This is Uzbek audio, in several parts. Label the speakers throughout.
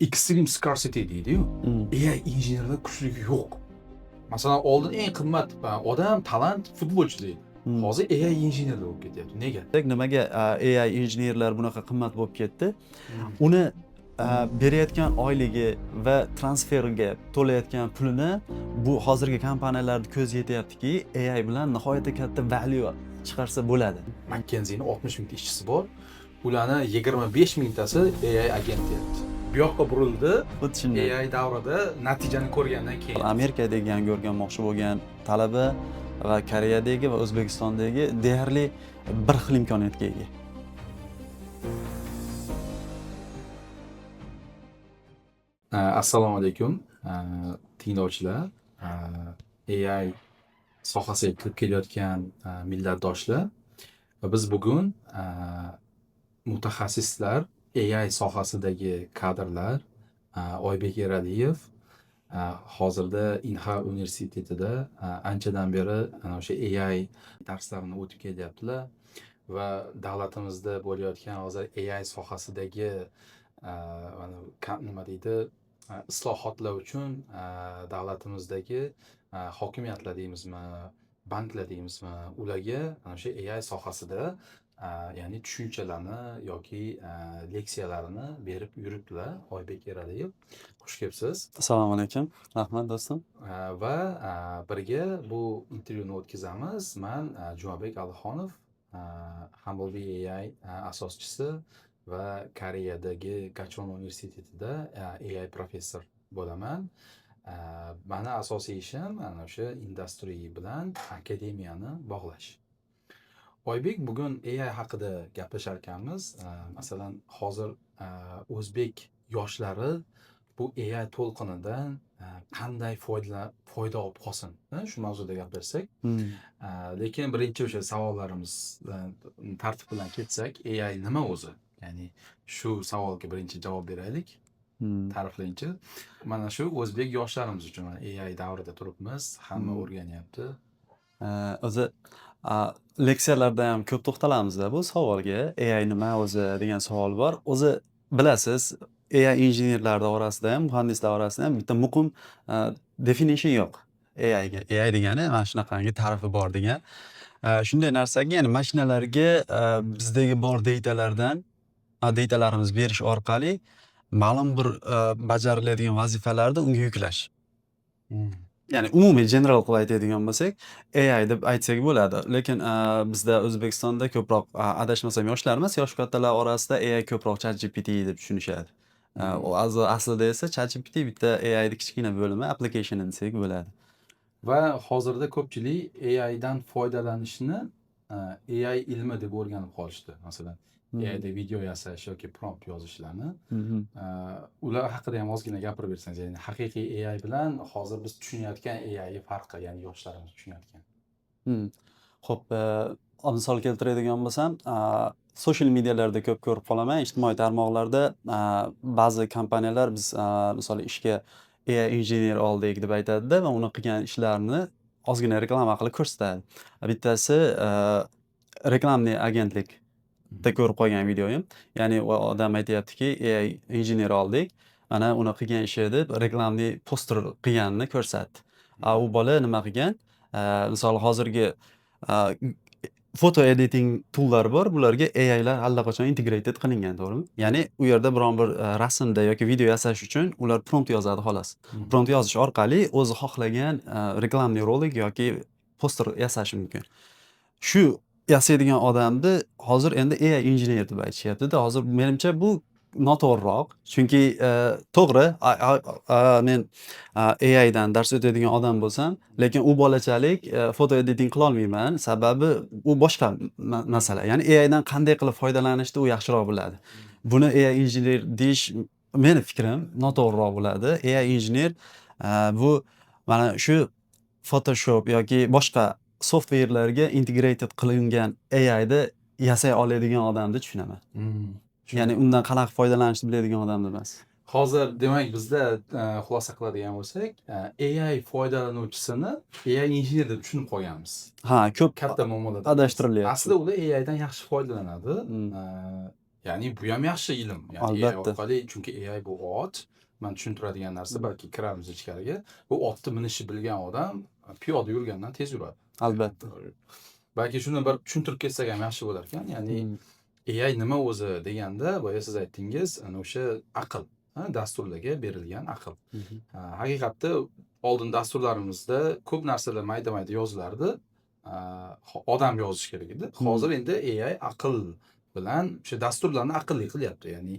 Speaker 1: Extreme scarcity deydi-yu. AI injenerlar kuchligi yo'q. Masalan, oldin eng qimmat odam, talant futbolchi deydi. Hozir AI injenerlar bo'lib ketyapti. Nega?
Speaker 2: Nimaga AI injenerlar bunaqa qimmat bo'lib ketdi? Uni berayotgan oyligi va transferga to'layotgan pulini bu hozirgi kompaniyalarni ko'zi yetyaptiki, AI bilan nihoyatda katta value chiqarsa bo'ladi.
Speaker 1: McKinsey'ni 60 mingta ishchisi bor. Ularni 25 mingtasi AI agent deyapti. Bu yoqqa burildi.
Speaker 2: Xuddi shunday.
Speaker 1: AI davrida natijani ko'rgandan keyin.
Speaker 2: Amerikadagi yangi o'rganmoqchi bo'lgan talaba va Koreyadagi va O'zbekistondagi deyarli bir xil imkoniyatga ega.
Speaker 1: Assalomu alaykum, tinglovchilar, AI sohasiga kirib kelayotgan millatdoshlar. Va biz bugun mutaxassislar, AI sohasidagi kadrlar, Oybek Eraliyev, hozirda Inha universitetida anchadan beri ana o'sha AI darslarini o'tib kelyaptilar va davlatimizda bo'layotgan hozir AI sohasidagi mana nima deydi, islohotlar uchun davlatimizdagi hokimiyatlar deymizmi, banklar deymizmi, ularga ana o'sha AI sohasida, ya'ni tushunchalarni yoki leksiyalarini berib yuribdilar. Oybek Eraliyev, xush kelibsiz.
Speaker 2: Assalomu alaykum. Rahmat, do'stim.
Speaker 1: Va birga bu intervyuni o'tkazamiz. Man Jumabek Alixonov, Humblebee AI asoschisi va Koreyadagi Gachon universitetida AI professor bo'laman. Mani asosiy ishim ana o'sha industry bilan akademiyani bog'lash. Oybek, bugun AI haqida gaplashar ekanmiz. Masalan, hozir o'zbek yoshlari bu AI to'lqinidan qanday foyda olib qolsin, shu mavzuda gaplashsak. Lekin birinchi o'sha savollarimiz tartib bilan ketsak, AI nima o'zi? Ya'ni shu savolga birinchi javob beraylik. Ta'riflangchi. Mana shu o'zbek yoshlarimiz uchun mana AI davrida turibmiz, hamma o'rganyapti.
Speaker 2: O'zi leksiyalarda ham ko'p to'xtalamizda bu savolga. AI nima o'zi degan savol bor. O'zi bilasiz, AI injenerlar orasida ham, muhandislar orasida ham bitta muqim definition yo'q AIga. AI degani mana shunaqangi ta'rifi bor degan. Shunday narsaga, ya'ni mashinalarga bizdagi bor datalardan, datalarimiz berish orqali ma'lum bir bajariladigan vazifalarni unga yuklash. Ya'ni umumiy general qilib aytadigan bo'lsak, AI deb aytsak bo'ladi. Lekin bizda O'zbekistonda ko'proq, adashmasam, yoshlar emas, yosh kattalar orasida AI ko'proq ChatGPT deb tushunishadi. U aslida esa ChatGPT bitta AIning kichkina bo'limi, application desak bo'ladi.
Speaker 1: Va hozirda ko'pchilik AIdan foydalanishni AI ilmi deb o'rganib qolishdi. Masalan, AIda video yasash yoki prompt yozishlarni. Ular haqida ham ozgina gapirib bersangiz, ya'ni haqiqiy AI bilan hozir biz tushunayotgan AI farqi, ya'ni yoshlarimiz tushunayotgan.
Speaker 2: Xo'p, misol keltiradigan bo'lsam, social medialarda ko'p ko'rib qolaman, ijtimoiy tarmoqlarda ba'zi kompaniyalar biz, misol, ishga AI injener oldik deb aytadida va uni qilgan ishlarini ozgina reklama qilib ko'rsatadi. Bittasi рекламный agentlikda ko'rib qolgan videoyim. Ya'ni u odam aytyaptiki, AI injener oldik, mana uni qilgan ishi deb рекламный poster qilganini ko'rsatdi. A u bola nima qilgan? Misol, hozirgi photo editing toollar bor, bularga AIlar allaqachon integrated qilingan, to'g'rimi? Ya'ni u yerda biron bir rasmda yoki video yasash uchun ular prompt yozadi, xolos. Prompt yozish orqali o'zi xohlagan рекламный rolik yoki poster yasashi mumkin. Shu yasaydigan odamni hozir endi AI injener deb aytishyapti-da. Hozir menimcha bu noto'g'riroq. Chunki to'g'ri, men AIdan dars o'tadigan odam bo'lsam, lekin u bolachalik photo editing qilolmayman. Sababi u boshqa masala. Ya'ni AIdan qanday qilib foydalanishni u yaxshiroq biladi. Buni AI injener deyish, meni fikrim, noto'g'riroq bo'ladi. AI injener bu mana shu Photoshop yoki boshqa softwarelarga integrated qilingan AIni yasay oladigan odamni tushunaman. Ya'ni undan qanaqa foydalanishni biladigan odamni emas.
Speaker 1: Hozir demak bizda xulosa qiladigan bo'lsak, AI foydalanuvchisini AI injener deb tushunib qolganmiz.
Speaker 2: Ha, ko'p
Speaker 1: Katta muammolar.
Speaker 2: Adashtirilyapti.
Speaker 1: Aslida ular AIdan yaxshi foydalanadi. Ya'ni bu ham yaxshi ilm. Ya'ni AI orqali, chunki AI bu ot. Man tushuntiradigan narsa, balki kiramiz ichkariga. Bu otni minishni bilgan odam piyoda yurgandan tez yuradi. Balki shuni bir tushuntirib ketsak ham yaxshi bo'lar ekan. Ya'ni AI nima o'zi deganda, boya siz aytdingiz, ana o'sha aql, ha, dasturlarga berilgan aql. Ha, haqiqatda oldin dasturlarimizda ko'p narsalar mayda-mayda yozilardi. Odam yozishi kerak edi. Hozir endi AI aql bilan o'sha dasturlarni aqlli qilyapti. Ya'ni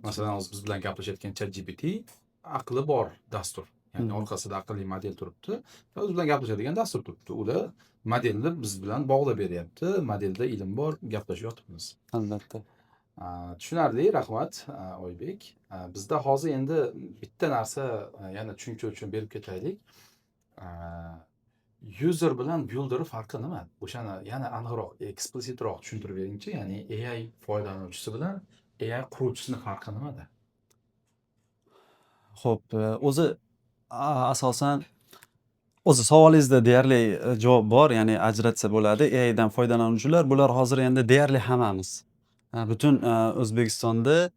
Speaker 1: masalan, hozir biz bilan gaplashayotgan ChatGPT aqli bor dastur. Ya'ni orqasida aqlli model turibdi va o'zi bilan gaplashadigan dastur turibdi. Ular modelni biz bilan bog'lab beryapti. Modelda ilm bor, gaplashib yotibmiz.
Speaker 2: Albatta.
Speaker 1: Tushunarli, rahmat, Oybek. Bizda hozir endi bitta narsa yana tushuncha uchun berib ketaylik. User bilan builder farqi nima? O'shani yana aniqroq, eksplisitroq tushuntirib beringchi. Ya'ni AI foydalanuvchisi bilan AI quruvchisini farqi nimada?
Speaker 2: Xo'p, o'zi asosan o'zi savolingizda deyarli javob bor, ya'ni ajratsa bo'ladi. AIdan foydalanuvchilar bular hozir endi deyarli hammamiz. Butun O'zbekistonda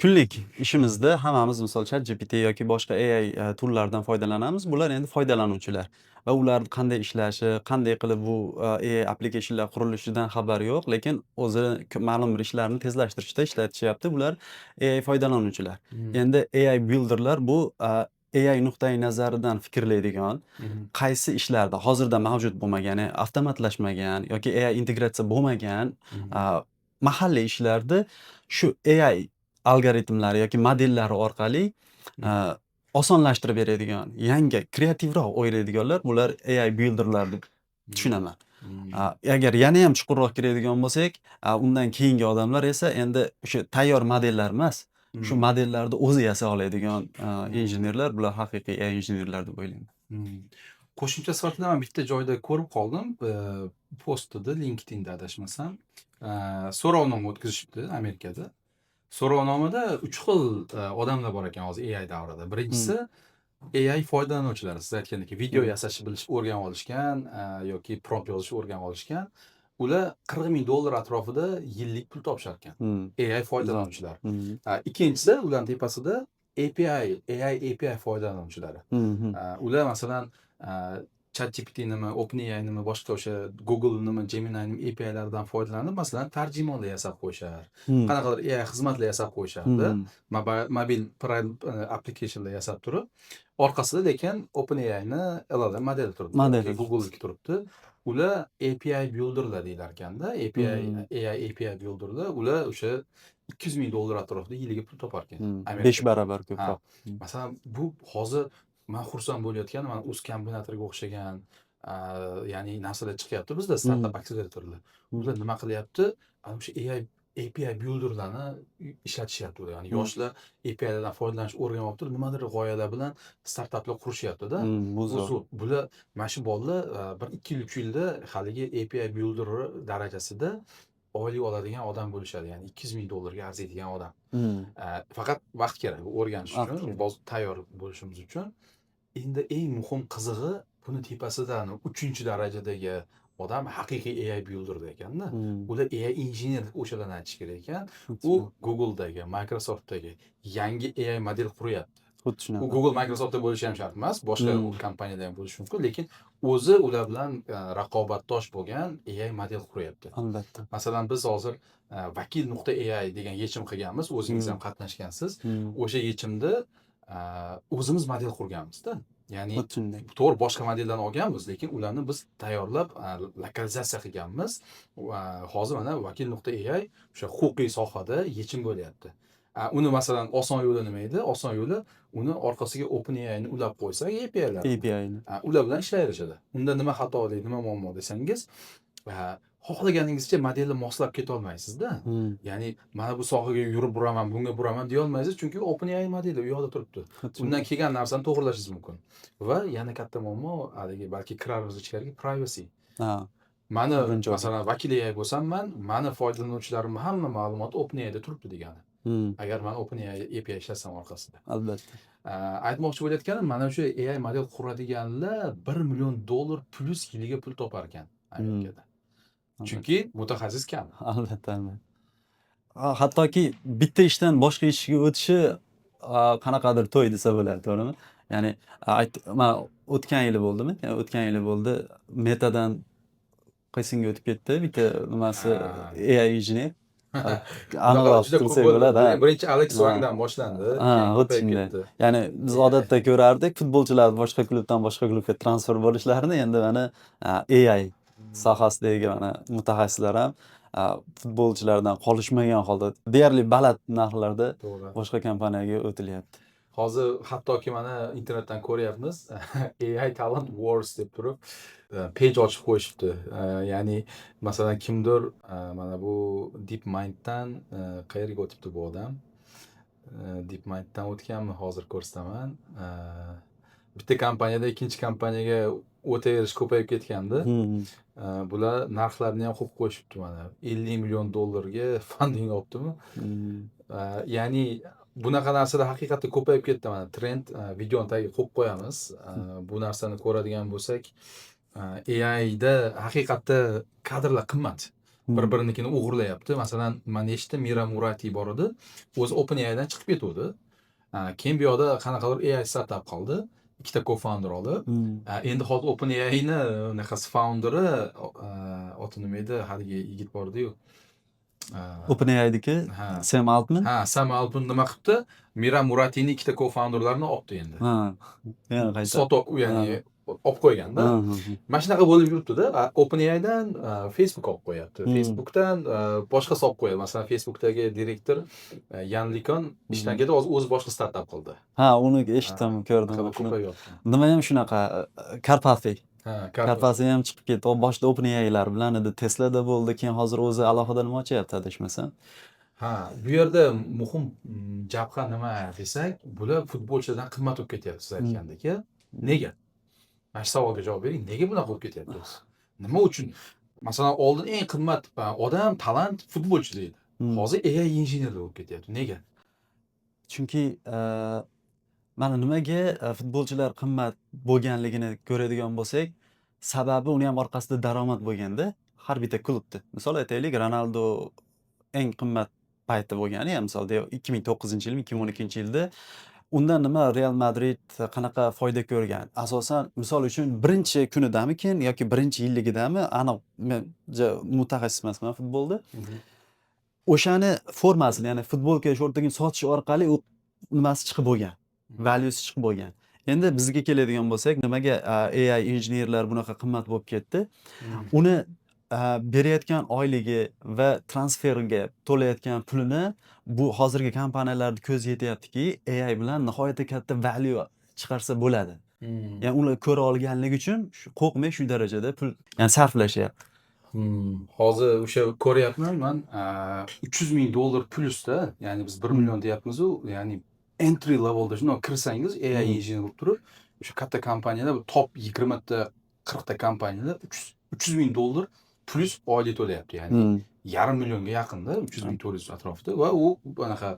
Speaker 2: kunlik ishimizda hammamiz, misol, ChatGPT yoki boshqa AI toollardan foydalanamiz. Bular endi foydalanuvchilar va ular qanday ishlashi, qanday qilib bu AI applicationlar qurilishidan xabari yo'q, lekin o'zi ma'lum bir ishlarni tezlashtirishda ishlatishyapti. Bular AI foydalanuvchilar. Endi AI builderlar bu AI nuqtai nazaridan fikrlaydigan, qaysi ishlarda hozirda mavjud bo'lmagan, ya'ni avtomatlashmagan yoki AI integratsiya bo'lmagan mahalliy ishlarni shu AI algoritmlari yoki modellari orqali osonlashtirib beradigan, yangi kreativroq o'ylaydiganlar, bular AI builderlar deb tushunaman. Agar yanayam chuqurroq kiradigan bo'lsak, undan keyingi odamlar esa endi o'sha tayyor modellar emas, shu modellarni o'zi yasay oladigan injenerlar, bular haqiqiy AI injenerlar deb o'ylayman.
Speaker 1: Qo'shimcha sifatida man bitta joyda ko'rib qoldim. Post edi LinkedInda, adashmasam. So'rovnoma o'tkazishibdi Amerikada. So'rovnomada 3 xil odamlar bor ekan hozir AI davrida. Birinchisi AI foydalanuvchilari, siz aytgandek, video yasashni bilishib o'rganib olishgan yoki prompt yozishni o'rganib olishgan. Ular 40 ming dollar atrofida yillik pul topishar ekan. AI foydalanuvchilar. Ikkinchisi ularning tepasida API, AI API foydalanuvchilari. Ular masalan ChatGPTnimi, OpenAInimi, boshqa o'sha Googlenimi, Gemini'ning APIlaridan foydalanib, masalan, tarjimonlar yasab qo'yishar. Qanaqadir AI xizmatlar yasab qo'yishardi. Mobil applicationlar yasab turib, orqasida lekin OpenAIni LLM modeli turibdi
Speaker 2: Modeli
Speaker 1: yoki Googleniki turibdi. Ular API builderlar deyilar ekanda. API, AI API builderlar, ular o'sha 200 ming dollar atrofida yiliga pul topar ekan. Amerikada.
Speaker 2: 5 barobar ko'proq.
Speaker 1: Masalan, bu hozir man xursand bo'layotganim, mana Uz Kombinatorga o'xshagan ya'ni narsalar chiqyapti bizda, startap akseleratorlar. Ular nima qilyapti? Ana o'sha AI API builderlarni ishlatishyapti ular. Ya'ni yoshlar APIlardan foydalanishni o'rganyapti, nimadir g'oyalar bilan startaplar qurishyapti-da.
Speaker 2: Bu
Speaker 1: Bu
Speaker 2: zo'r.
Speaker 1: zo'r. Bular, mana shu bolalar bir 2 yil, 3 yilda haligi API builder darajasida oylik oladigan odam bo'lishadi. Ya'ni 200 ming dollarga arziydigan odam. Faqat vaqt kerak bu o'rganish
Speaker 2: Vaqt
Speaker 1: uchun,
Speaker 2: kerak.
Speaker 1: Tayyor bo'lishimiz uchun. Endi eng muhim qizig'i, buni tepasidan 3-darajadagi odam haqiqiy AI builder ekanda. Ular AI injener deb o'shalarni aytish kerak ekan. U Google'dagi, Microsoft'dagi yangi AI model quryapti.
Speaker 2: Xuddi
Speaker 1: U
Speaker 2: shunaqa.
Speaker 1: Google, Microsoft'da bo'lishi ham shart emas, boshqa kompaniyada ham bo'lishi mumkin, lekin o'zi ular bilan raqobatdosh bo'lgan AI model quryapti.
Speaker 2: Albatta.
Speaker 1: Masalan, biz hozir vakil.ai degan yechim qilganmiz, o'zingiz ham qatnashgansiz. O'sha yechimda o'zimiz model qurganmiz-da. Ya'ni
Speaker 2: Xuddi shunday.
Speaker 1: to'g'ri, boshqa modeldan olganmiz, lekin ularni biz tayyorlab, lokalizatsiya qilganmiz. Va hozir mana vakil.ai o'sha huquqiy sohada yechim bo'lyapti. Uni masalan oson yo'li nima edi? Oson yo'li uni orqasiga OpenAIni ulab qo'ysak API'lar.
Speaker 2: API'ni.
Speaker 1: Ular bilan ishlayverishadi. Unda nima xatolik, nima muammo desangiz, xohlaganingizcha modelni moslab ketolmaysizda. Ya'ni mana bu sohaga yurib buraman, bunga buraman deya olmaysiz, chunki OpenAI modeli u yoqda turibdi.
Speaker 2: Xuddi
Speaker 1: Undan
Speaker 2: shunaqa.
Speaker 1: kelgan narsani to'g'irlashingiz mumkin. Va yana katta muammo haligi, balki kirarmiz ichkariga, privacy. Mani
Speaker 2: Birinchi o'rin.
Speaker 1: masalan, vakil AI bo'lsam man, mani foydalanuvchilarimni hamma ma'lumoti OpenAIda turibdi degani. Agar man OpenAI API ishlatsam orqasida.
Speaker 2: Albatta.
Speaker 1: Aytmoqchi bo'layotganim, mana shu AI model quradiganlar 1 million dollar plyus yiliga pul topar ekan Amerikada. Chunki mutaxassis kam.
Speaker 2: Albatta, albatta. Hattoki bitta ishdan boshqa ishga o'tishi qanaqadir to'y desa bo'ladi, to'g'rimi? Ya'ni mana o'tgan yili bo'ldimi? O'tgan yili bo'ldi. Metadan qaysinga o'tib ketdi? Bitta nimasi, AI engineer.
Speaker 1: Bunaqa
Speaker 2: Aniqroq
Speaker 1: juda ko'p
Speaker 2: qilsak
Speaker 1: bo'ldi.
Speaker 2: bo'ladi, ha.
Speaker 1: Birinchi Alex Wangdan boshlandi, keyin
Speaker 2: Xuddi
Speaker 1: ko'payib
Speaker 2: shunday.
Speaker 1: ketdi.
Speaker 2: Ya'ni biz odatda ko'rardik futbolchilar boshqa klubdan boshqa klubga transfer bo'lishlarini, endi mana AI sohasidagi mana mutaxassislar ham futbolchilardan qolishmagan holda deyarli baland narxlarda boshqa kompaniyaga o'tilyapti.
Speaker 1: Hozir hattoki mana internetdan ko'ryapmiz, AI Talent Wars deb turib page ochib qo'yishibdi. Ya'ni masalan, kimdir mana bu DeepMinddan qayerga o'tibdi bu odam? DeepMinddan o'tganmi? Hozir ko'rsataman. Bitta kompaniyadan ikkinchi kompaniyaga o'taverish ko'payib ketgandi. Bular narxlarni ham qo'yib qo'yishibdi mana. 50 million dollarga funding olibdimi? Ya'ni bunaqa narsalar haqiqatda ko'payib ketdi mana trend, videoni tagiga qo'yib qo'yamiz. Bu narsani ko'radigan bo'lsak, AIda haqiqatda kadrlar qimmat. Bir-birinikini o'g'irlayapti. Masalan, man eshitdim, Mira Murati bor edi. O'zi OpenAIdan chiqib ketuvdi. Keyin bu yoqda qanaqadir AI startap qildi. Ikkita co-founder olib. Endi hozir OpenAIni unaqasi founderi, oti nima edi? Haligi yigit bor edi-yu.
Speaker 2: OpenAI'diki
Speaker 1: Ha.
Speaker 2: Sam Altman.
Speaker 1: Ha, Sam Altman nima qilibdi? Mira Muratini ikkita co-founderlarini olibdi endi.
Speaker 2: Ha. Yana qayta.
Speaker 1: Sotib, ya'ni olib qo'yganda.
Speaker 2: Ha, ha, ha.
Speaker 1: Mana shunaqa bo'lib yuribdi-da. OpenAIdan Facebook olib qo'yapti. Facebookdan boshqasi olib qo'yadi. Masalan, Facebookdagi direktor Yan LeCun ishdan ketib, hozir o'zi boshqa startap qildi.
Speaker 2: Ha, uni eshitdim, ko'rdim.
Speaker 1: Bunaqa ko'payyapti.
Speaker 2: Nima ham shunaqa, Karpathy.
Speaker 1: Ha, Karpathy.
Speaker 2: Karpathy ham chiqib ketdi. U boshida OpenAIlar bilan edi, Teslada bo'ldi, keyin hozir o'zi alohida nima ochyapti, adashmasam.
Speaker 1: Ha, bu yerda muhim jabha nima desak, bular futbolchilardan qimmat bo'lib ketyapti, siz aytgandek. Nega? Mana shu savolga javob bering. Nega bunaqa bo'lib ketyapti o'zi? Nima uchun? Masalan, oldin eng qimmat odam, talant futbolchi edi. Hozir AI injenerlar bo'lib ketyapti. Nega?
Speaker 2: Chunki mana nimaga futbolchilar qimmat bo'lganligini ko'radigan bo'lsak, sababi uni ham orqasida daromad bo'lganda har bitta klubda. Misol aytaylik, Ronaldo eng qimmat payti bo'lgani, ya misol 2009-yilmi, 2012-yilda undan nima Real Madrid qanaqa foyda ko'rgan? Asosan, misol uchun, birinchi kunidamikin yoki birinchi yilligidami, aniq men ja mutaxassis emasman futbolda. O'shani formasini, ya'ni futbolka, shortigini sotish orqali u nimasi chiqib bo'lgan, valuesi chiqib bo'lgan. Endi bizga keladigan bo'lsak, nimaga AI injenerlar bunaqa qimmat bo'lib ketdi? Uni berayotgan oyligi va transferga to'layotgan pulini bu hozirgi kompaniyalarni ko'zi yetyaptiki, AI bilan nihoyatda katta value chiqarsa bo'ladi. Ya'ni ular ko'ra olganligi uchun shu qo'rqmay shu darajada pul, ya'ni sarflashyapti.
Speaker 1: Hozir o'sha ko'ryapman man, 300 ming dollar plyusda, ya'ni biz 1 million deyapmiz-u, ya'ni entry levelda shundoq kirsangiz AI engineer bo'lib turib, o'sha katta kompaniyalar, top 20 ta, 40 ta kompaniyalar 300 ming dollar plyus oylik to'layapti. Ya'ni yarim millionga yaqinda, 300 ming, 400 atrofida va u anaqa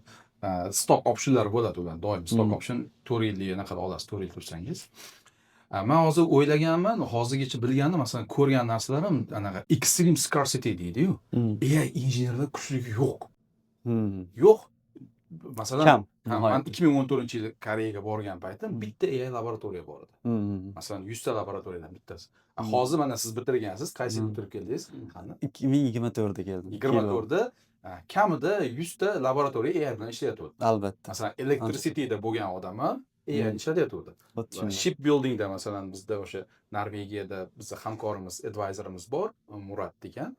Speaker 1: stock optionlar bo'ladi ular doim. Stock option 4 yillik anaqa olasiz, 4 yil tursangiz. Man hozir o'ylaganman, hozirgacha bilganim, masalan, ko'rgan narsalarim anaqa extreme scarcity deydi-yu. AI injenerlar kuchligi yo'q. Yo'q. Masalan,
Speaker 2: Kam.
Speaker 1: ha, man
Speaker 2: Nihoyatda.
Speaker 1: 2014-yili Koreyaga borgan paytim bitta AI laboratoriya bor edi. Masalan, 100 ta laboratoriyadan bittasi. Hozir mana siz bitirgansiz, qaysi yil bitirib keldingiz? Qani?
Speaker 2: 2024da keldim. 2 yil bo'ldi.
Speaker 1: 24da kamida 100 ta laboratoriya AI bilan ishlayotgandi.
Speaker 2: Albatta.
Speaker 1: Masalan, electricityda bo'lgan odam ham AI ishlatyotgandi.
Speaker 2: Xuddi
Speaker 1: Va
Speaker 2: shunday.
Speaker 1: shipbuildingda, masalan, bizda o'sha Norvegiyada bizni hamkorimiz, advisorimiz bor, Murat degan.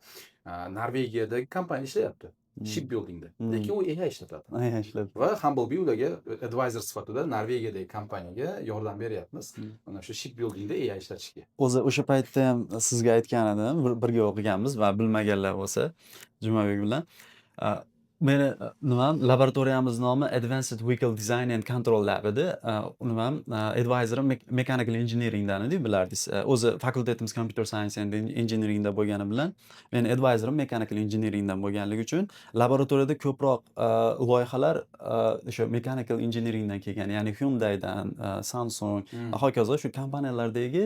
Speaker 1: Norvegiyadagi kompaniya ishlayapti. Shipbuildingda. Lekin u AI ishlatadi.
Speaker 2: AI ishlatadi.
Speaker 1: Va Humblebee ularga advisor sifatida Norvegiyadagi kompaniyaga yordam beryapmiz. Mana shu shipbuildingda AI ishlatishga.
Speaker 2: O'zi o'sha paytda ham sizga aytgan edim, birga o'qiganmiz va bilmaganlar bo'lsa, Jumabek bilan. Meni nimam, laboratoriyamiz nomi Advanced Vehicle Design and Control Lab edi. Nimam, advisorim mechanical engineeringdan edi, bilardingiz. O'zi fakultetimiz Computer Science and Engineeringda bo'lgani bilan meni advisorim mechanical engineeringdan bo'lganligi uchun laboratoriyada ko'proq loyihalar o'sha mechanical engineeringdan kelgan, ya'ni Hyundaidan, Samsung va hokazo shu kompaniyalardagi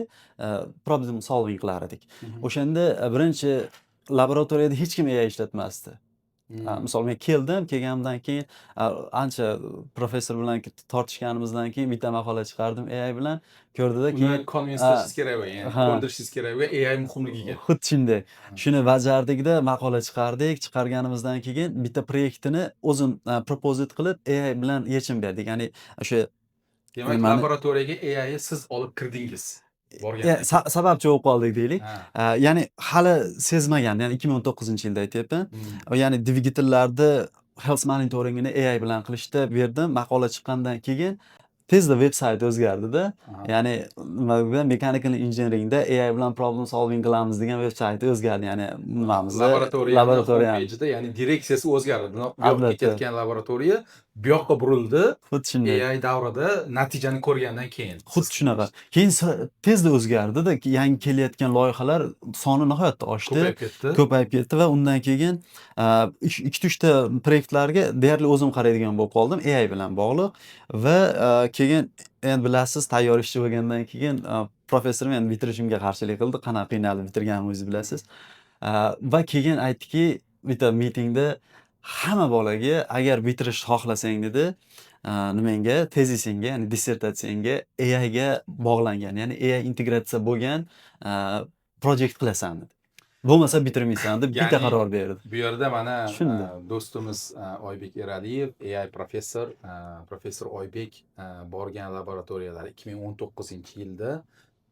Speaker 2: problem solving qilar edik. O'shanda birinchi laboratoriyada hech kim AI ishlatmasdi. Misol, men keldim, kelganimdan keyin ancha professor bilan tortishganimizdan keyin bitta maqola chiqardim AI bilan. Ko'rdida
Speaker 1: Uni
Speaker 2: keyin
Speaker 1: convince qilishingiz kerak bo'lgan, ya'ni ko'ndirishingiz kerak bo'lgan AI muhimligiga.
Speaker 2: Xuddi shunday. Shuni bajardikda, maqola chiqardik. Chiqarganimizdan keyin bitta proyektini o'zim propose qilib, AI bilan yechim berdik. Ya'ni o'sha
Speaker 1: Demak,
Speaker 2: nimani
Speaker 1: laboratoriyaga AIni siz olib kirdingiz borgandan keyin.
Speaker 2: Sababchi bo'lib qoldik deylik. Ya'ni hali sezmagan, ya'ni 2019-yilda aytyapman. Ya'ni dvigatellarni health monitoringini AI bilan qilishda berdim. Maqola chiqqandan keyin tezda veb sayt o'zgardida. Ya'ni nima, mechanical engineeringda AI bilan problem solving qilamiz degan veb sayti o'zgardi. Ya'ni nimamizni
Speaker 1: Laboratoriyani
Speaker 2: laboratoriyani
Speaker 1: homepage'ida, ya'ni direksiyasi o'zgardi. Bu yoqqa ketayotgan laboratoriya bu yoqqa burildi.
Speaker 2: Xuddi shunday.
Speaker 1: AI davrida natijani ko'rgandan keyin.
Speaker 2: Xuddi shunaqa. Keyin tezda o'zgardida, yangi kelayotgan loyihalar soni nihoyatda oshdi.
Speaker 1: Ko'payib ketdi.
Speaker 2: Ko'payib ketdi va undan keyin ikkita uchta proyektlarga deyarli o'zim qaraydigan bo'lib qoldim AI bilan bog'liq va keyin endi bilasiz, tayyor ishchi bo'lgandan keyin professorim endi bitirishimga qarshilik qildi. Qanaqa qiynalib bitirganimni o'zingiz bilasiz. Va keyin aytdiki, bitta mitingda hamma bolaga, agar bitirishni xohlasang dedi, nimangga, tezisingga, ya'ni dissertatsiyangga AI ga bog'langan, ya'ni AI integratsiya bo'lgan project qilasan dedi. Bo'lmasa bitirmaysan deb bitta
Speaker 1: Ya'ni
Speaker 2: qaror berdi.
Speaker 1: bu yerda mana
Speaker 2: Tushundi.
Speaker 1: Do'stimiz Oybek Eraliyev, AI professor, professor Oybek borgan laboratoriyalar 2019-yilda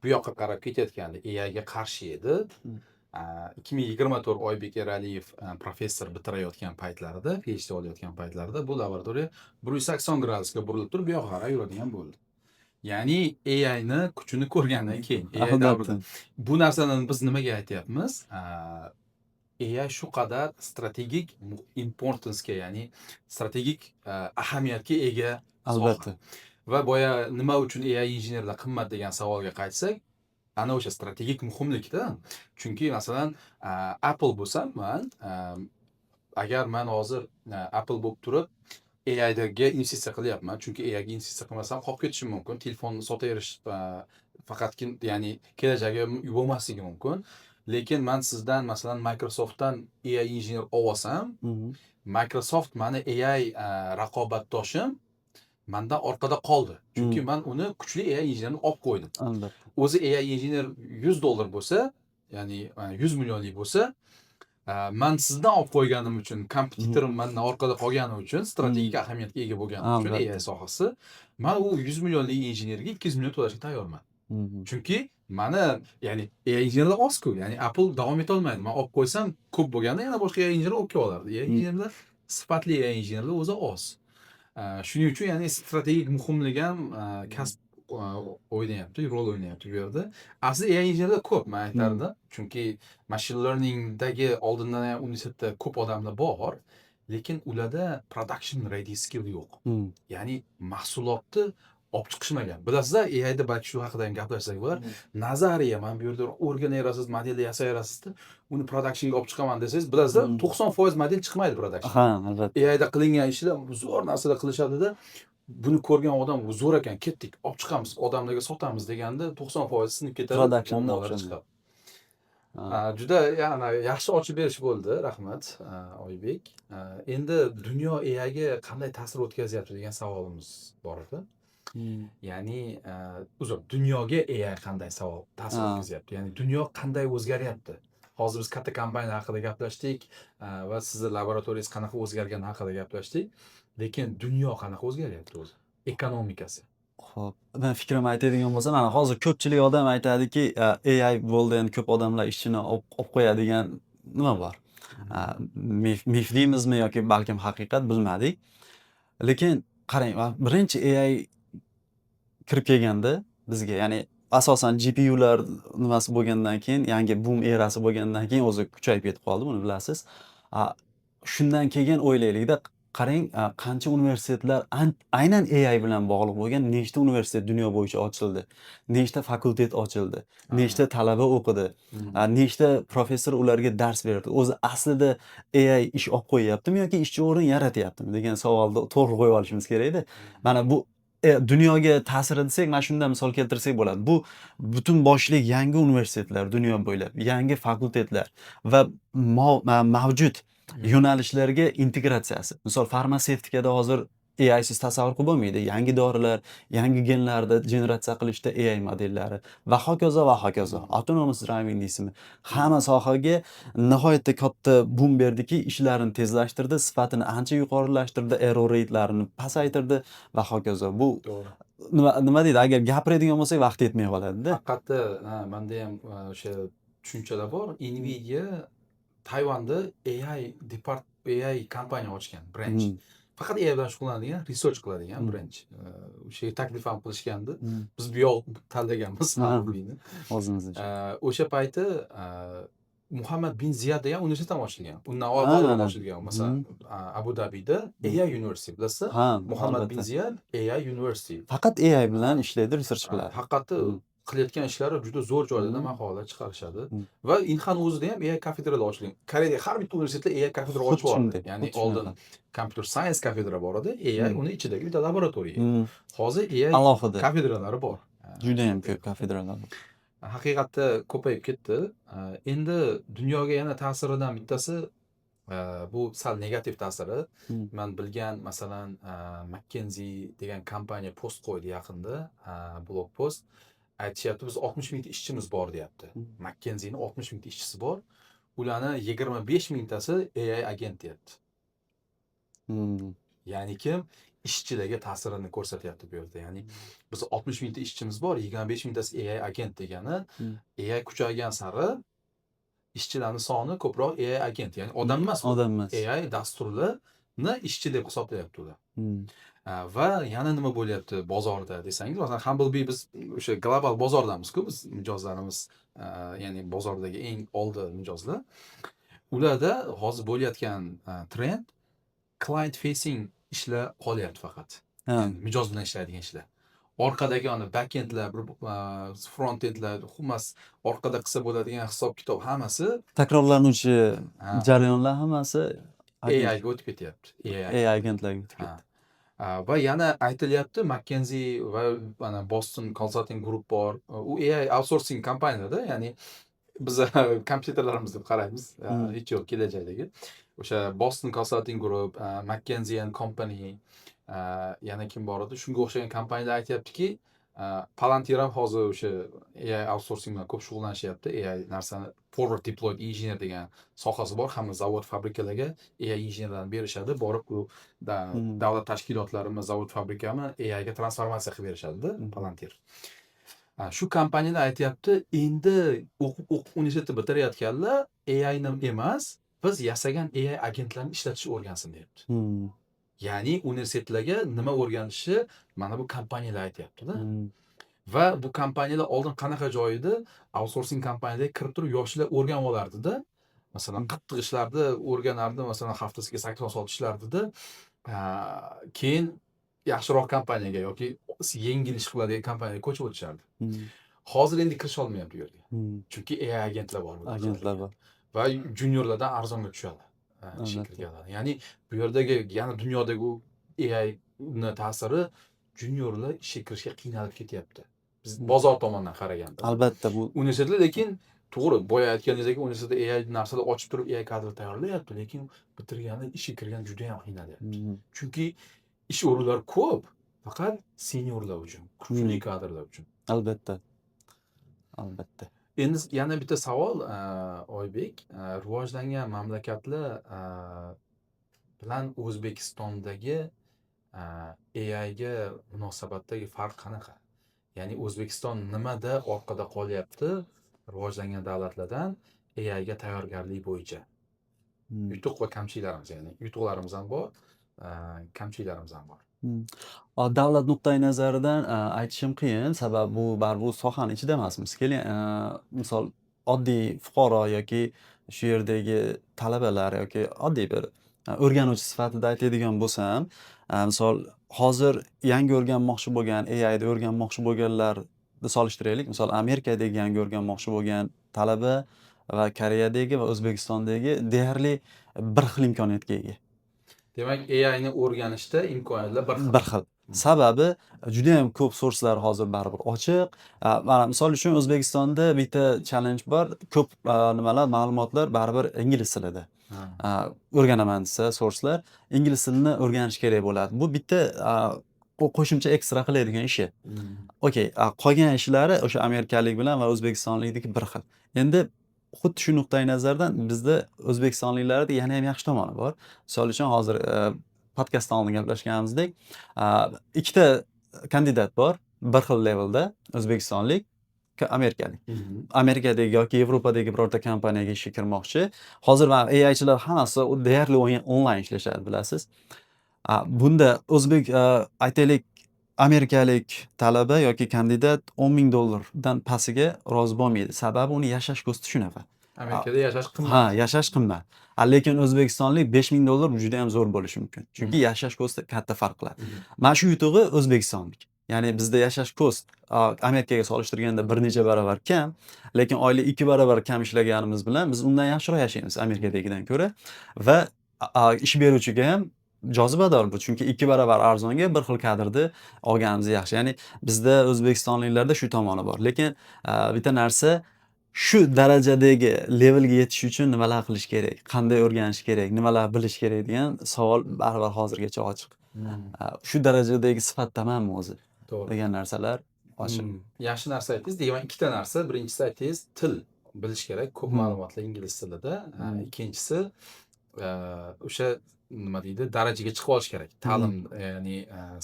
Speaker 1: bu yoqqa qarab ketayotgandi, AI ga qarshi edi. 2024 Oybek Eraliyev professor bitirayotgan paytlarida, PhD olayotgan paytlarida bu laboratoriya 180 gradusga burilib turib, bu yoqqa qarab yuradigan bo'ldi. Ya'ni AIni kuchini ko'rgandan keyin, AI davrida. Bu narsani biz nimaga aytyapmiz? AI shu qadar strategik importance'ga, ya'ni strategik ahamiyatga ega soha. Va boya nima uchun AI injenerlar qimmat degan savolga qaytsak, ana o'sha strategik muhimlikda. Chunki masalan, Apple bo'lsam man, agar man hozir Apple bo'lib turib AIga investitsiya qilyapman, chunki AIga investitsiya qilmasam qolib ketishim mumkin. Telefonni sotaverish faqatgina, ya'ni kelajagi bo'lmasligi mumkin. Lekin man sizdan, masalan, Microsoftdan AI injener olib olsam, Microsoft mani AI raqobatdoshim mandan orqada qoldi. Chunki man uni kuchli AI injenerini olib qo'ydim. O'zi AI injener $100 bo'lsa, ya'ni 100 millionlik bo'lsa, man sizdan olib qo'yganim uchun, kompyuterim mandan orqada qolgani uchun, strategik ahamiyatga ega bo'lgani uchun AI sohasi, man u 100 millionlik injenerga 200 million to'lashga tayyorman. Chunki mani, ya'ni AI injenerlar oz-ku, ya'ni Apple davom eta olmaydi. Man olib qo'ysam, ko'p bo'lganda yana boshqa AI injener olib kela olardi. AI injenerlar, sifatli AI injenerlar o'zi oz. Shuning uchun, ya'ni strategik muhimligi ham kasb o'ynayapti, rol o'ynayapti bu yerda. Aslida AI injenerlar ko'p, man aytardim. Chunki machine learningdagi oldindan ham universitetda ko'p odamlar bor, lekin ularda production ready skill yo'q. Ya'ni mahsulotni olib chiqishmagan. Bilasizlar, AIda balki shu haqida ham gaplashsak bo'lar. Nazariya, mana bu yerda o'rganaverasiz, modelni yasayverasizda, uni productionga olib chiqaman desangiz, bilasizlar, 90% model chiqmaydi production.
Speaker 2: Ha, albatta.
Speaker 1: AIda qilingan ishlar zo'r narsalar qilishadida, buni ko'rgan odam, bu zo'r ekan, ketdik, olib chiqamiz, odamlarga sotamiz deganda 90% sinib ketadi,
Speaker 2: Productionda
Speaker 1: muammolar
Speaker 2: o'xshamaydi.
Speaker 1: chiqadi. Juda, ya'ni yaxshi ochib berish bo'ldi, rahmat, Oybek. Endi dunyo AIga qanday ta'sir o'tkazyapti degan savolimiz bor edi. Ya'ni, uzr, dunyoga AI qanday savol ta'sir o'tkazyapti? Ya'ni dunyo qanday o'zgaryapti? Hozir biz katta kompaniyalar haqida gaplashdik, va sizni laboratoriyangiz qanaqa o'zgargani haqida gaplashdik. Lekin dunyo qanaqa o'zgaryapti o'zi? Ekonomikasi.
Speaker 2: Xo'p, men fikrimni aytadigan bo'lsam, mana hozir ko'pchilik odam aytadiki, AI bo'ldi, endi ko'p odamlar ishini olib qo'yadigan nima bor? Mif deymizmi yoki balkim haqiqat, bilmadik. Lekin qarang, birinchi AI kirib kelganda bizga, ya'ni asosan GPUlar nimasi bo'lgandan keyin, yangi boom erasi bo'lgandan keyin o'zi kuchayib ketib qoldi, buni bilasiz. Shundan keyin o'ylaylikda, qarang, qancha universitetlar aynan AI bilan bog'liq bo'lgan nechta universitet dunyo bo'yicha ochildi, nechta fakultet ochildi, nechta talaba o'qidi, nechta professor ularga dars berdi. O'zi aslida AI ish olib qo'yyaptimi yoki ishchi o'rin yaratyaptimi degan savolni to'g'ri qo'yib olishimiz kerakda. Mana bu dunyoga ta'siri desak, mana shundan misol keltirsak bo'ladi. Bu butun boshli yangi universitetlar dunyo bo'ylab, yangi fakultetlar va mavjud Yo'nalishlarga integratsiyasi. Misol, farmatsevtikada hozir AIsiz tasavvur qilib bo'lmaydi. Yangi dorilar, yangi genlarni generatsiya qilishda AI modellari va hokazo, va hokazo. Autonomous driving deysizmi? Hamma sohaga nihoyatda katta bum berdiki, ishlarini tezlashtirdi, sifatini ancha yuqorilashtirdi, error ratelarini pasaytirdi va hokazo. Bu nima deydi, agar gapiradigan bo'lsak, vaqt yetmay qoladi-da.
Speaker 1: Haqiqatda, ha, menda ham o'sha tushunchalar bor. Nvidia Tayvanda AI kompaniya ochgan, branch. Faqat AI bilan shug'ullanadigan, research qiladigan branch. O'sha taklif ham qilishgandi. Biz bu yoq tanlaganmiz Huawei'ni.
Speaker 2: O'zimiz uchun.
Speaker 1: O'sha payti Muhammad bin Ziyad degan universitet ham ochilgan. Undan avvalroq ochilgan. Masalan, Abu Dabida AI University, bilasizmi?
Speaker 2: Ha,
Speaker 1: Muhammad bin
Speaker 2: albatta.
Speaker 1: Ziyad AI University.
Speaker 2: Faqat AI bilan ishlaydi, research qiladi.
Speaker 1: Haqiqatda qilayotgan ishlari juda zo'r joylardan maqolalar chiqarishadi. Va Inhan o'zida ham AI kafedralar ochilgan. Koreyada har bitta universitetda AI kafedra ochib yubordi. Ya'ni
Speaker 2: Xuddi
Speaker 1: oldin
Speaker 2: shunaqa.
Speaker 1: computer science kafedra bor edi, AI uni ichidagi bitta laboratoriya. Hozir AI
Speaker 2: Alohida.
Speaker 1: kafedralari bor.
Speaker 2: Judayam ko'p kafedralar bor.
Speaker 1: Haqiqatda ko'payib ketdi. Endi dunyoga yana ta'siridan bittasi, bu sal negativ ta'siri. Man bilgan, masalan, McKinsey degan kompaniya post qo'ydi yaqinda, blog post. Aytishyapti, biz 60 mingta ishchimiz bor, deyapti. McKinseyni 60 mingta ishchisi bor. Ularni 25 mingtasi AI agent, deyapti. Ya'ni kim ishchilarga ta'sirini ko'rsatyapti bu yerda. Ya'ni biz 60 mingta ishchimiz bor, 25 mingtasi AI agent degani, AI kuchaygan sari ishchilarni soni ko'proq AI agent, ya'ni odam emas bu.
Speaker 2: Odam emas.
Speaker 1: AI dasturlarni ishchi deb hisoblayapti ular. Va yana nima bo'lyapti bozorda desangiz, masalan, Humblebee, biz o'sha global bozordamiz-ku, biz mijozlarimiz, ya'ni bozordagi eng oldi mijozlar. Ularda hozir bo'layotgan trend client facing ishlar qolyapti faqat. Ya'ni mijoz bilan ishlaydigan ishlar. Orqadagi ana backendlar, bir frontendlar, xullas, orqada qilsa bo'ladigan hisob-kitob hammasi
Speaker 2: Takrorlanuvchi jarayonlar hammasi
Speaker 1: AI ga o'tib ketyapti. AI.
Speaker 2: AI agentlarga o'tib ketdi.
Speaker 1: Va yana aytilyapti, McKinsey va mana Boston Consulting Group bor. U AI outsourcing kompaniyada, ya'ni biz kompyuterlarimiz deb qaraymiz, hech yo'q kelajakdagi. O'sha Boston Consulting Group, McKinsey and Company, yana kim bor edi? Shunga o'xshagan kompaniyalar aytyaptiki, Palantir ham hozir o'sha AI outsourcing bilan ko'p shug'ullanishyapti. AI narsani forward deployed engineer degan sohasi bor. Hamma zavod, fabrikalarga AI injenerlarni berishadi. Borib u davlat tashkilotlarimi, zavod, fabrikami AI ga transformatsiya qilib berishadi-da Palantir. Shu kompaniyalar aytyapti, endi o'qib o'qib universitetni bitirayotganlar AI ni emas, biz yasagan AI agentlarni ishlatishni o'rgansin, deyapti. Ya'ni universitetlarga nima o'rganishi mana bu kompaniyalar aytyapti-da. Va bu kompaniyalar oldin qanaqa joy edi? Outsourcing kompaniyalarga kirib turib yoshlar o'rganib olardida. Masalan, qattiq ishlarni o'rganardi, masalan, haftasiga 80 soat ishlardida. Keyin yaxshiroq kompaniyaga yoki yengil ish qiladigan kompaniyaga ko'chib o'tishardi. Hozir endi kirisha olmayapti u yerga. Chunki AI agentlar bor.
Speaker 2: Agentlar bor.
Speaker 1: Va juniorlardan arzonga tushadi ishga kirganlar. Ya'ni bu yerdagi yana dunyodagi u AI ni ta'siri, juniorlar ishga kirishga qiynalib ketyapti. Biz bozor tomondan qaraganda.
Speaker 2: Albatta, bu
Speaker 1: Universitetlar lekin to'g'ri, boya aytganingizdek, universitetda AI narsalar ochib turib AI kadr tayyorlayapti, lekin bitirganda ishga kirgan juda ham qiynalyapti. Chunki ish o'rinlari ko'p, faqat seniorlar uchun, kuchli kadrlar uchun.
Speaker 2: Albatta. Albatta.
Speaker 1: Endi yana bitta savol, Oybek, rivojlangan mamlakatlar bilan O'zbekistondagi AIga munosabatdagi farq qanaqa? Ya'ni O'zbekiston nimada orqada qolyapti rivojlangan davlatlardan AIga tayyorgarlik bo'yicha? Yutuq va kamchiliklarimiz, ya'ni yutuqlarimiz ham bor, kamchiliklarimiz ham bor.
Speaker 2: Davlat nuqtai nazaridan aytishim qiyin, sababi bu baribir bu sohani ichida emasmiz. Keling, misol, oddiy fuqaro yoki shu yerdagi talabalar yoki oddiy bir o'rganuvchi sifatida aytadigan bo'lsam, misol, hozir yangi o'rganmoqchi bo'lgan, AIni o'rganmoqchi bo'lganlarni solishtiraylik. Misol, Amerikadagi yangi o'rganmoqchi bo'lgan talaba va Koreyadagi va O'zbekistondagi deyarli bir xil imkoniyatga ega.
Speaker 1: Demak, AIni o'rganishda imkoniyatlar bir xil.
Speaker 2: Bir xil. Sababi judayam ko'p sourcelar hozir baribir ochiq. Mana, misol uchun, O'zbekistonda bitta challenge bor. Ko'p nimalar, ma'lumotlar baribir ingliz tilida. O'rganaman desa sourcelar ingliz tilini o'rganish kerak bo'ladi. Bu bitta qo'shimcha ekstra qiladigan ishi. Okey, qolgan ishlari o'sha amerikalik bilan va o'zbekistonlikniki bir xil. Endi xuddi shu nuqtai nazardan bizda, o'zbekistonliklarda yana ham yaxshi tomoni bor. Misol uchun, hozir podkastdan oldin gaplashganimizdek, ikkita kandidat bor bir xil levelda: o'zbekistonlik, amerikalik. Amerikadagi yoki Yevropadagi birorta kompaniyaga ishga kirmoqchi. Hozir mana AIchilar hammasi deyarli onlayn ishlashadi, bilasiz. Bunda o'zbek, aytaylik, amerikalik talaba yoki kandidat 10 000 dollardan pastiga rozi bo'lmaydi. Sababi uni yashash costi shunaqa.
Speaker 1: Amerikada yashash qimmat.
Speaker 2: Ha, yashash qimmat. Lekin o'zbekistonlik 5000 dollar juda ham zo'r bo'lishi mumkin. Chunki yashash costi katta farq qiladi. Mana shu yutug'i o'zbekistonniki. Ya'ni bizda yashash cost Amerikaga solishtirganda bir necha barobar kam, lekin oylik 2 barobar kam ishlaganimiz bilan biz undan yaxshiroq yashaymiz Amerikadagidan ko'ra va ish beruvchiga ham jozibador bu. Chunki 2 barobar arzonga bir xil kadrni olganimiz yaxshi. Ya'ni bizda, o'zbekistonliklarda shu tomoni bor. Lekin bitta narsa, shu darajadagi levelga yetish uchun nimalar qilish kerak, qanday o'rganish kerak, nimalar bilish kerak degan savol baribir hozirgacha ochiq. Shu darajadagi sifatdamanmi o'zi degan narsalar ochiq.
Speaker 1: Yaxshi narsa aytdingiz. Demak, ikkita narsa. Birinchisi aytdingiz, til bilish kerak. Ko'p ma'lumotlar ingliz tilida. Ikkinchisi, o'sha nima deydi, darajaga chiqib olish kerak. Ta'lim, ya'ni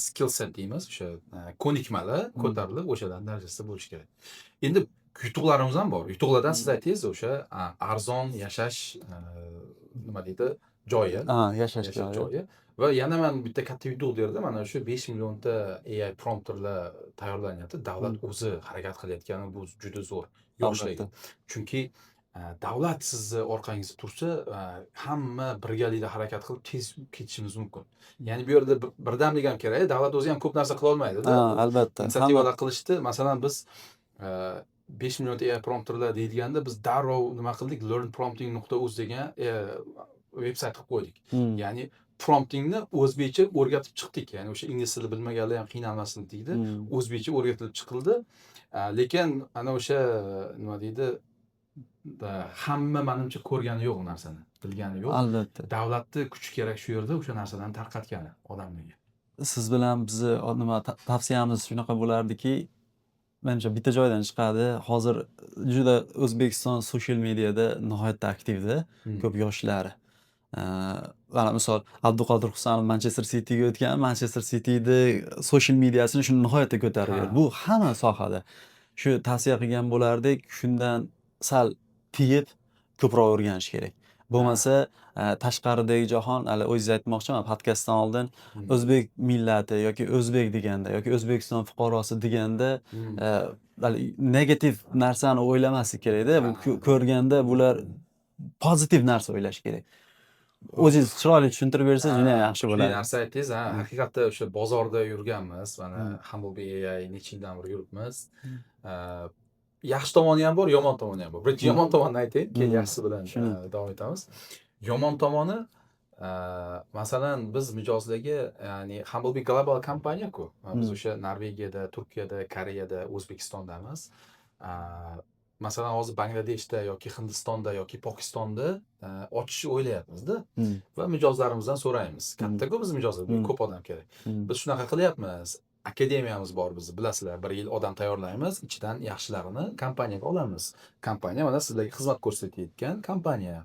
Speaker 1: skill set deymiz, o'sha ko'nikmalar ko'tarilib, o'shalarning darajasida bo'lishi kerak. Endi yutuqlarimiz ham bor. Yutuqlardan siz aytdingiz, o'sha arzon yashash, nima deydi, joyi.
Speaker 2: Ha, yashash
Speaker 1: yashash
Speaker 2: joyi.
Speaker 1: Joyi. Va yana man bitta katta yutuq derdim, mana shu 5 millionta AI prompterlar tayyorlanyapti. Davlat o'zi harakat qilayotgani, bu juda zo'r. Yoshlarga. Chunki davlat sizni orqangizda tursa, hamma birgalikda harakat qilib tez ketishimiz mumkin. Ya'ni bu yerda birdamlik ham kerak. Davlat o'zi ham ko'p narsa qila olmaydi-da.
Speaker 2: Ha, albatta.
Speaker 1: Inisiativalar qilishdi. Masalan, biz 5 million AI prompterlar deyilganda biz darrov nima qildik? learnprompting.uz degan veb sayt qilib qo'ydik. Ya'ni promptingni o'zbekcha o'rgatib chiqdik. Ya'ni o'sha ingliz tili bilmaganlar ham qiynalmasin deydi. O'zbekcha o'rgatilib chiqildi. Lekin ana o'sha nima deydi, hamma manimcha ko'rgani yo'q u narsani, bilgani yo'q.
Speaker 2: Albatta.
Speaker 1: Davlatni kuchi kerak shu yerda o'sha narsalarni tarqatgani odamlarga.
Speaker 2: Siz bilan bizni nima tavsiyamiz shunaqa bo'lardiki, manimcha bitta joydan chiqadi. Hozir juda O'zbekiston social mediada nihoyatda aktivda, ko'p yoshlari. Mana misol, Abduqodir Husanov Manchester Cityga o'tgan, Manchester Cityni social mediasini shuni nihoyatda ko'tarib berdi. Bu hamma sohada. Shu tavsiya qilgan bo'lardik, shundan sal tiyib ko'proq o'rganish kerak. Bo'lmasa, tashqaridagi jahon, hali o'zingiz aytmoqchiman podkastdan oldin, o'zbek millati yoki o'zbek deganda yoki O'zbekiston fuqarosi deganda hali negativ narsani o'ylamaslik kerakda. Bu ko'rganda bular pozitiv narsa o'ylash kerak. O'zingiz chiroyli tushuntirib bersangiz juda ham yaxshi
Speaker 1: Shunday
Speaker 2: bo'ladi.
Speaker 1: Narsa aytdingiz, ha, haqiqatda o'sha bozorda yurganmiz. Mana Humblebee AI necha yildan beri yuribmiz. Yaxshi tomoni ham bor, yomon tomoni ham bor. Birinchi yomon tomonini aytayin, keyin yaxshisi bilan
Speaker 2: Shuni.
Speaker 1: Davom etamiz. Yomon tomoni, masalan, biz mijozlarga, ya'ni Humblebee global kompaniya-ku. Biz o'sha Norvegiyada, Turkiyada, Koreyada, O'zbekistondamiz. Masalan, hozir Bangladeshda yoki Hindistonda yoki Pokistonda ochishni o'ylayapmiz-da va mijozlarimizdan so'raymiz. Katta-ku biz mijozlar, ko'p odam kerak. Biz shunaqa qilyapmiz. Akademiyamiz bor bizni, bilasizlar, bir yil odam tayyorlaymiz, ichidan yaxshilarini kompaniyaga olamiz. Kompaniya mana sizlarga xizmat ko'rsatayotgan kompaniya.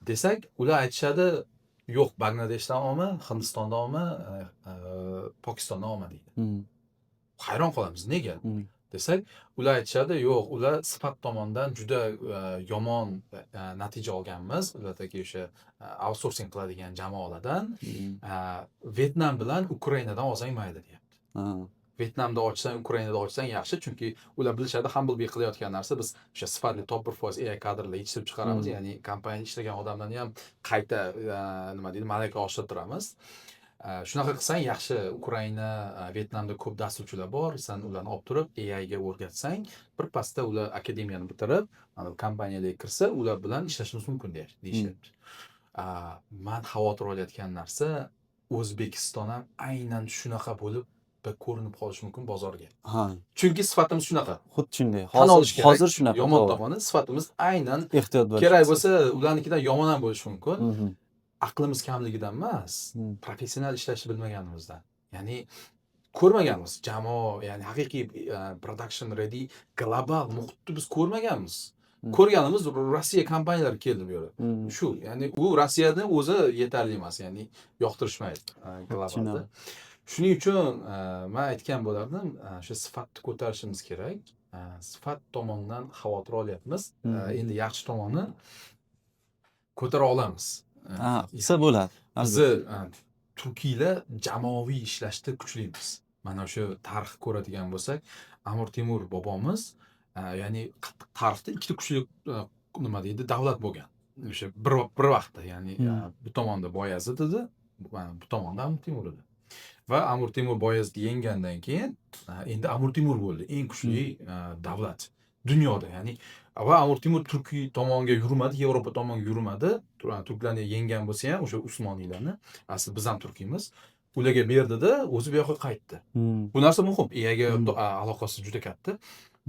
Speaker 1: Desak, ular aytishadi, yo'q, Bangladeshdan olma, Hindistondan olma, Pokistondan olma deydi. Hayron qolamiz, nega? Desak, ular aytishadi, yo'q, ular sifat tomondan juda yomon natija olganmiz. Ulardagi o'sha outsourcing qiladigan jamoalardan. Vyetnam bilan Ukrainadan olsang mayli deyapti. Vyetnamda ochsang, Ukrainada ochsang yaxshi, chunki ular bilishadi Humblebee qilayotgan narsa, biz o'sha sifatli top 1% AI kadrlar yetishtirib chiqaramiz, ya'ni kompaniyada ishlagan odamlarni ham qayta nima deydi, malaka oshirtiramiz. Shunaqa qilsang yaxshi, Ukraina, Vyetnamda ko'p dasturchilar bor, san ularni olib turib AI ga o'rgatsang, birpasda ular akademiyani bitirib, mana bu kompaniyalarga kirsa, ular bilan ishlashimiz mumkin deyishyapti. Man xavotir olayotgan narsa, O'zbekiston ham aynan shunaqa bo'lib ko'rinib qolishi mumkin bozorga. Chunki sifatimiz shunaqa.
Speaker 2: Xuddi shunday.
Speaker 1: Tan
Speaker 2: Hozir
Speaker 1: olish kerak.
Speaker 2: hozir shunaqa.
Speaker 1: Yomon tomoni, sifatimiz aynan
Speaker 2: Ehtiyot bo'lish.
Speaker 1: Kerak bo'lsa, ularnikidan yomon ham bo'lishi mumkin. Aqlimiz kamligidan emas, professional ishlashni bilmaganimizdan. Ya'ni ko'rmaganmiz jamoa, ya'ni haqiqiy production ready global muhitni biz ko'rmaganmiz. Ko'rganimiz Rossiya kompaniyalari keldi bu yerga. Shu, ya'ni u Rossiyani o'zi yetarli emas, ya'ni yoqtirishmaydi globalda.
Speaker 2: Tushunarli.
Speaker 1: Shuning uchun man aytgan bo'lardim, o'sha sifatni ko'tarishimiz kerak. Sifat tomondan xavotir olyapmiz. Endi yaxshi tomoni, ko'tara olamiz.
Speaker 2: Ha, qilsa bo'ladi.
Speaker 1: Bizni turkiylar jamoaviy ishlashda kuchlimiz. Mana o'sha tarix ko'radigan bo'lsak, Amir Temur bobomiz, ya'ni qattiq tarixda ikkita kuchli, nima deydi, davlat bo'lgan. O'sha bir vaqtda, ya'ni bu tomonda Boyazid edi, bu tomonda Amir Temur edi. Va Amir Temur Boyazidni yenggandan keyin endi Amir Temur bo'ldi eng kuchli davlat dunyoda, ya'ni va Amir Temur turkiy tomonga yurmadi, Yevropa tomonga yurmadi. Turklarni yenggan bo'lsa ham, o'sha Usmoniylarni, asli biz ham turkiymiz. Ularga berdida, o'zi bu yoqqa qaytdi. Bu narsa muhim. EAga aloqasi juda katta.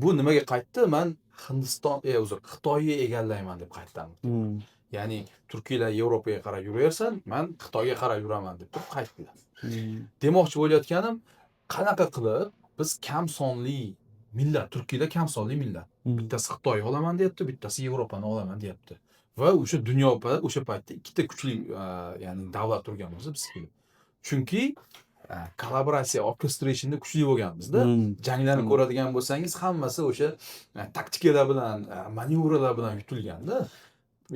Speaker 1: Bu nimaga qaytdi? Man Hindiston, uzr, Xitoyni egallayman deb qaytdi Amir Temur. Ya'ni turkiylar Yevropaga qarab yuraversin, man Xitoyga qarab yuraman deb turib qaytdilar. Demoqchi bo'layotganim, qanaqa qilib biz kam sonli millat, turkiylar kam sonli millat. Bittasi Xitoy olaman deyapti, bittasi Yevropani olaman deyapti. Va o'sha dunyo o'sha paytda ikkita kuchli, ya'ni davlat turgan bo'lsa, biz kelib. Chunki kollaboratsiya, orchestrationda kuchli bo'lganmizda. Janglarni ko'radigan bo'lsangiz, hammasi o'sha taktikalar bilan, manevralar bilan yutilganda.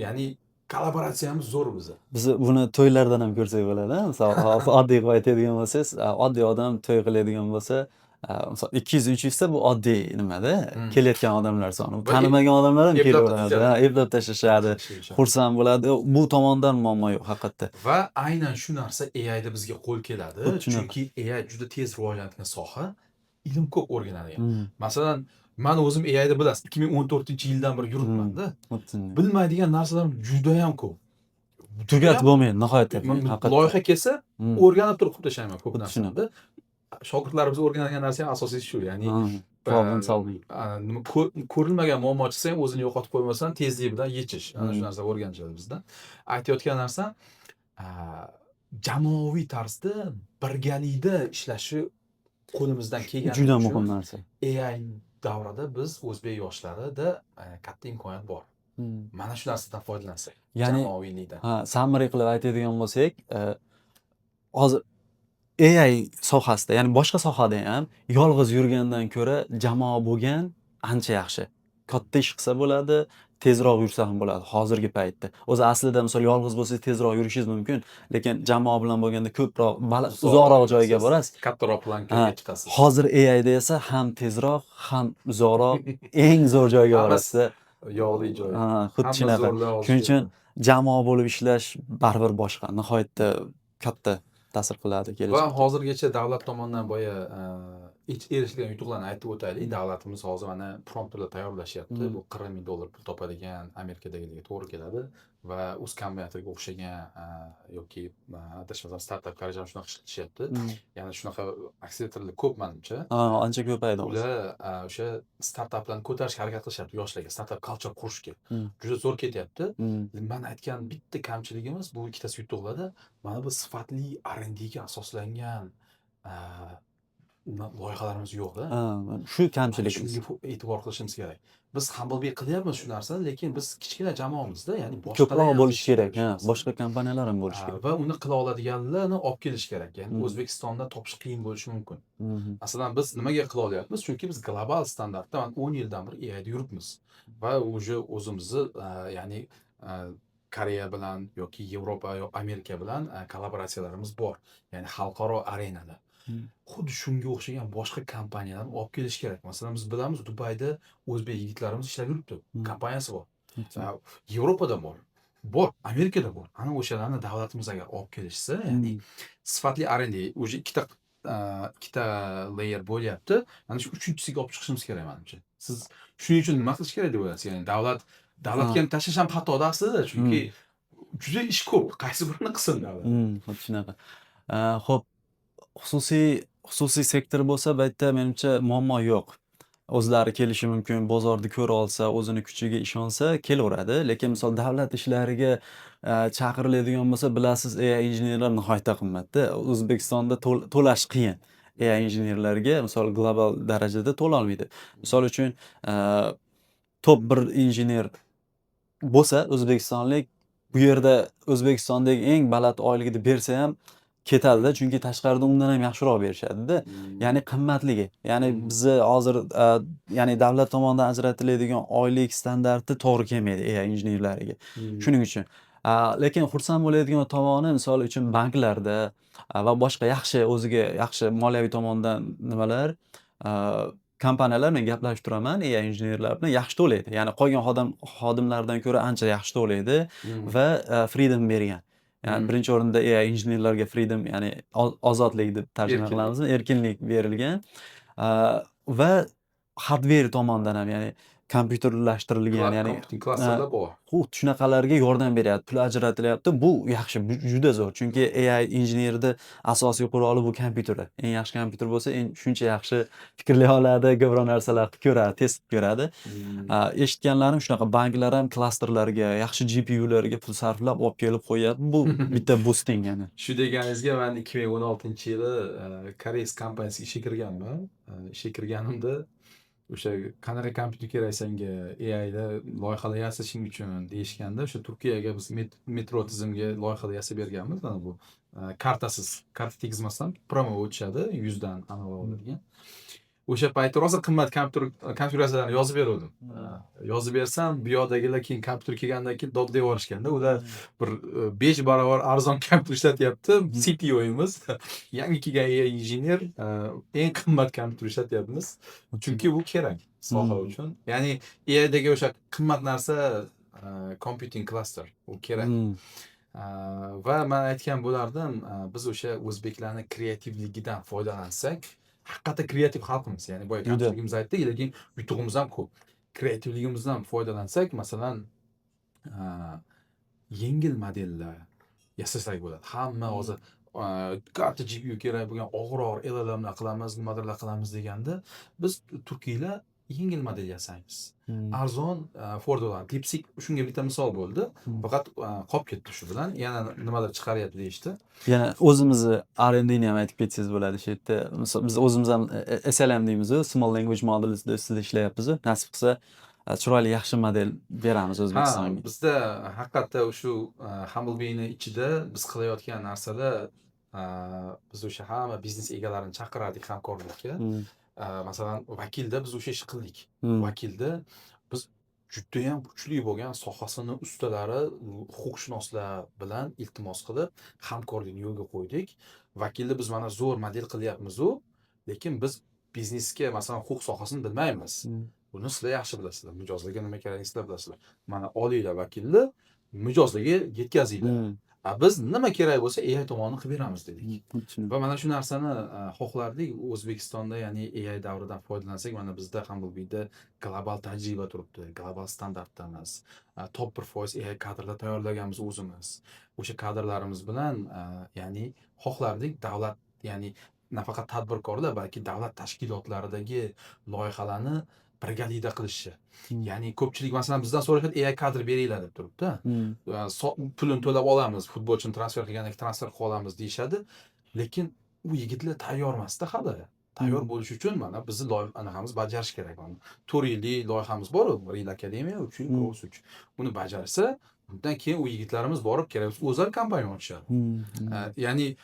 Speaker 1: Ya'ni kollaboratsiyamiz zo'r biza.
Speaker 2: Biz buni to'ylardan ham ko'rsak bo'ladi. Misol hozir oddiy qilib aytadigan bo'lsangiz, oddiy odam to'y qiladigan bo'lsa, misol 200-300 ta bu oddiy nimada kelayotgan odamlar soni.
Speaker 1: Va
Speaker 2: Tanimagan odamlar ham
Speaker 1: eplab
Speaker 2: kelaveradi.
Speaker 1: tashlashadi.
Speaker 2: Ha, eplab tashlashadi.
Speaker 1: Tashlashadi.
Speaker 2: Xursand bo'ladi. Bu tomondan muammo yo'q haqiqatda.
Speaker 1: Va aynan shu narsa AIda bizga qo'l keladi.
Speaker 2: Xuddi shunaqa.
Speaker 1: Chunki AI juda tez rivojlanadigan soha, ilm ko'p o'rganadigan. Masalan, man o'zim AIda, bilasiz, 2014-yildan beri yuribman-da.
Speaker 2: Xuddi shunday.
Speaker 1: Bilmaydigan narsalarim juda ham ko'p.
Speaker 2: Tugatib bo'lmaydi nihoyatda. Haqiqatda.
Speaker 1: Loyiha kelsa, o'rganib turib qilib tashlayman ko'p
Speaker 2: Xuddi
Speaker 1: narsani. Shogirdlarimiz o'rganadigan narsa ham asosiysi shu, ya'ni
Speaker 2: Problem solving.
Speaker 1: Nima, ko'rilmagan muammo chiqsa ham, o'zini yo'qotib qo'ymasdan tezlik bilan yechish. Ana shu narsa o'rganishadi bizdan. Aytayotgan narsam, jamoaviy tarzda birgalikda ishlashi qo'limizdan kelgani
Speaker 2: Juda
Speaker 1: uchun
Speaker 2: muhim narsa.
Speaker 1: AI davrida biz, o'zbek yoshlarida katta imkoniyat bor. Mana shu narsadan foydalansak,
Speaker 2: Ya'ni
Speaker 1: jamoaviylikdan.
Speaker 2: Ha, summary qilib aytadigan bo'lsak, hozir AI sohasida, ya'ni boshqa sohada ham yolg'iz yurgandan ko'ra jamoa bo'lgan ancha yaxshi. Katta ish qilsa bo'ladi, tezroq yursa ham bo'ladi hozirgi paytda. O'zi aslida, misol, yolg'iz bo'lsangiz, tezroq yurishingiz mumkin, lekin jamoa bilan bo'lganda ko'proq uzoqroq joyga
Speaker 1: yurasiz.
Speaker 2: Borasiz.
Speaker 1: Kattaroq plankaga chiqasiz.
Speaker 2: Hozir AIda esa ham tezroq, ham uzoqroq, eng zo'r joyga
Speaker 1: Hammasi
Speaker 2: borasizda.
Speaker 1: yog'li joy.
Speaker 2: Ha, xuddi
Speaker 1: Hamma
Speaker 2: shunaqa.
Speaker 1: zo'rlar hozir
Speaker 2: Shuning uchun
Speaker 1: keldi.
Speaker 2: jamoa bo'lib ishlash baribir boshqa, nihoyatda katta ta'sir qiladi
Speaker 1: Va
Speaker 2: kelajakda.
Speaker 1: hozirgacha davlat tomonidan boya erishilgan yutuqlarni aytib o'taylik. Davlatimiz hozir mana prompterlar tayyorlashyapti. Bu 40 ming dollar pul topadigan, Amerikadagilarga to'g'ri keladi va Uz Kombinatorga o'xshagan, yoki adashmasam, Startup Garage ham shunaqa ishlatishyapti. Ya'ni shunaqa akseleratorlar ko'p, manimcha.
Speaker 2: Ha, ancha ko'paydi hozir.
Speaker 1: Ular o'sha startaplarni ko'tarishga harakat qilishyapti yoshlarga, startap culture qurishga. Juda zo'r ketyapti. Man aytgan bitta kamchiligimiz, bu ikkitasi yutuqlarda, mana bu sifatli R&D'ga asoslangan loyihalarimiz yo'qda.
Speaker 2: Ha, shu kamchiligimiz.
Speaker 1: Shunga e'tibor qilishimiz kerak. Biz Humblebee qilyapmiz shu narsani, lekin biz kichkina jamoamizda, ya'ni boshqalar
Speaker 2: Ko'proq
Speaker 1: ham
Speaker 2: bo'lishi
Speaker 1: qilishi
Speaker 2: kerak,
Speaker 1: shu
Speaker 2: ha,
Speaker 1: narsani.
Speaker 2: Boshqa kompaniyalar ham bo'lishi kerak.
Speaker 1: Va uni qila oladiganlarni olib kelish kerak. Ya'ni O'zbekistonda topish qiyin bo'lishi mumkin. Masalan, biz nimaga qila olyapmiz? Chunki biz global standartda mana 10 yildan beri AIda yuribmiz va уже o'zimizni, ya'ni Koreya bilan yoki Yevropa yo Amerika bilan kollaboratsiyalarimiz bor. Ya'ni xalqaro arenada. Xuddi shunga o'xshagan boshqa kompaniyalarni olib kelish kerak. Masalan, biz bilamiz, Dubayda o'zbek yigitlarimiz ishlab yuribdi. Kompaniyasi bor. Yevropada bor. Bor, Amerikada bor. Ana o'shalarni davlatimiz agar olib kelishsa, ya'ni sifatli R&D уже ikkita layer bo'lyapti. Mana shu uchinchisiga olib chiqishimiz kerak, manimcha. Siz shuning uchun nima qilish kerak deb o'ylaysiz? Ya'ni davlatga ham tashlash ham xatoda aslida, chunki juda ish ko'p. Qaysi birini qilsin davlat?
Speaker 2: Xuddi shunaqa. Xo'p, xususiy Xususiy sektor bo'lsa, bu yerda menimcha muammo yo'q. O'zlari kelishi mumkin, bozorni ko'ra olsa, o'zini kuchiga ishonsa kelaveradi. Lekin misol davlat ishlariga chaqiriladigan bo'lsa, bilasiz, AI injenerlar nihoyatda qimmatda. O'zbekistonda to'lash qiyin. AI injenerlarga misol global darajada to'lolmaydi. Misol uchun, top bir injener bo'lsa o'zbekistonlik, bu yerda O'zbekistondagi eng baland oylikni bersa ham ketadida, chunki tashqarida undan ham yaxshiroq berishadida. Ya'ni qimmatligi. Ya'ni bizni hozir ya'ni davlat tomonidan ajratiladigan oylik standarti to'g'ri kelmaydi AI injenerlariga. Shuning uchun. Lekin xursand bo'ladigan tomoni, misol uchun banklarda va boshqa yaxshi, o'ziga yaxshi moliyaviy tomondan nimalar, kompaniyalar, men gaplashib turaman AI injenerlar bilan, yaxshi to'laydi. Ya'ni qolgan xodimlardan ko'ra ancha yaxshi to'laydi va freedom bergan. Ya'ni birinchi o'rinda AI injenerlarga freedom, ya'ni ozodlik deb tarjima
Speaker 1: Erkinlik.
Speaker 2: Qilamizmi? Erkinlik berilgan. Va hardware tomondan ham, ya'ni kompyuterlashtirilgan, ya'ni
Speaker 1: Computing klasterlar bor.
Speaker 2: Xuddi shunaqalarga yordam beryapti, pul ajratilyapti. Bu yaxshi, bu juda zo'r. Chunki AI injenerida asosiy quroli bu kompyuter. Eng yaxshi kompyuter bo'lsa, eng shuncha yaxshi fikrlay oladi, ko'proq narsalar qilib ko'radi, test qilib ko'radi. Eshitganlarim shunaqa, banklar ham klasterlarga, yaxshi GPUlarga pul sarflab olib kelib qo'yyapti. Bu bitta boosting ya'ni.
Speaker 1: Shu deganingizga man 2016-yili koreys kompaniyasiga ishga kirganman. Ishga kirganimda o'sha qanaqa kompyuter kerak senga AIda loyihalar yasashing uchun deyishganda, o'sha Turkiyaga biz metro tizimiga loyihalar yasab berganmiz. Mana bu kartasiz, karta tegizmasdan прямо o'tishadi, yuzdan anavi oladigan. O'sha payti rosa qimmat kompyuter konfiguratsiyalarni yozib beruvdim. Yozib bersam, bu yoqdagilar keyin kompyuter kelgandan keyin dod deb yuborishganda, ular bir 5 barobar arzon kompyuter ishlatyapti. CTO'miz yangi kelgan AI injener eng qimmat kompyuter ishlatyapmiz. Chunki bu kerak soha uchun. Ya'ni AIdagi o'sha qimmat narsa computing cluster, u kerak. Va man aytgan bo'lardim, biz o'sha o'zbeklarni kreativligidan foydalansak, haqiqatda kreativ xalqmiz. Ya'ni boya
Speaker 2: Juda.
Speaker 1: Kamchiligimizni aytdik, lekin yutug'imiz ham ko'p. Kreativligimizdan foydalansak, masalan, yengil modellar yasasak bo'ladi. Hamma hozir katta GPU kerak bo'lgan og'ir-og'ir LLMlar qilamiz, nimadirlar qilamiz deganda, biz turkiylar yengil model yasaymiz. Arzon, affordable. DeepSeek shunga bitta misol bo'ldi. Faqat qolib ketdi shu bilan. Yana nimadir chiqaryapti deyishdi.
Speaker 2: Yana o'zimizni R&D'ni ham aytib ketsangiz bo'ladi shu yerda. Misol biz o'zimiz ham SLM deymiz-u, Small Language Models ustida ishlayapmiz-u. Nasib qilsa, chiroyli yaxshi model beramiz
Speaker 1: Ha,
Speaker 2: O'zbekistonga.
Speaker 1: Bizda haqiqatda shu Humblebee'ni ichida biz qilayotgan narsalar, biz o'sha hamma biznes egalarini chaqirardik hamkorlikka. Masalan, Vakilda biz o'sha ishni qildik. Vakilda biz judayam kuchli bo'lgan sohasini ustalari, huquqshunoslar bilan iltimos qilib, hamkorlikni yo'lga qo'ydik. Vakilda biz mana zo'r model qilyapmiz-u, lekin biz biznesga, masalan, huquq sohasini bilmaymiz. Buni sizlar yaxshi bilasizlar. Mijozlarga nima kerakligini sizlar bilasizlar. Mana olinglar vakilni, mijozlarga yetkazinglar. A biz nima kerak bo'lsa AI tomonini qilib beramiz dedik.
Speaker 2: Tushundim.
Speaker 1: Va mana shu narsani xohlardik O'zbekistonda, ya'ni AI davridan foydalansak, mana bizda Humblebee'da global tajriba turibdi, global standartdamiz. Top 1% AI kadrlar tayyorlaganmiz o'zimiz. O'sha kadrlarimiz bilan ya'ni xohlardik davlat, ya'ni nafaqat tadbirkorlar, balki davlat tashkilotlaridagi loyihalarni birgalikda qilishni. Ya'ni ko'pchilik, masalan, bizdan so'rashadi, AI kadr beringlar deb turibdi. Pulini to'lab olamiz, futbolchini transfer qilgandan keyin transfer qilib olamiz deyishadi. Lekin u yigitlar tayyor emasda hali. Tayyor bo'lish uchun mana bizni loyiha anaqamiz bajarish kerak mana. 4 yillik loyihamiz bor-u, Real Academia 3 yil, Cross 3. Uni bajarsa, undan keyin u yigitlarimiz borib kerak bo'lsa o'zlari kompaniya ochishadi. Ya'ni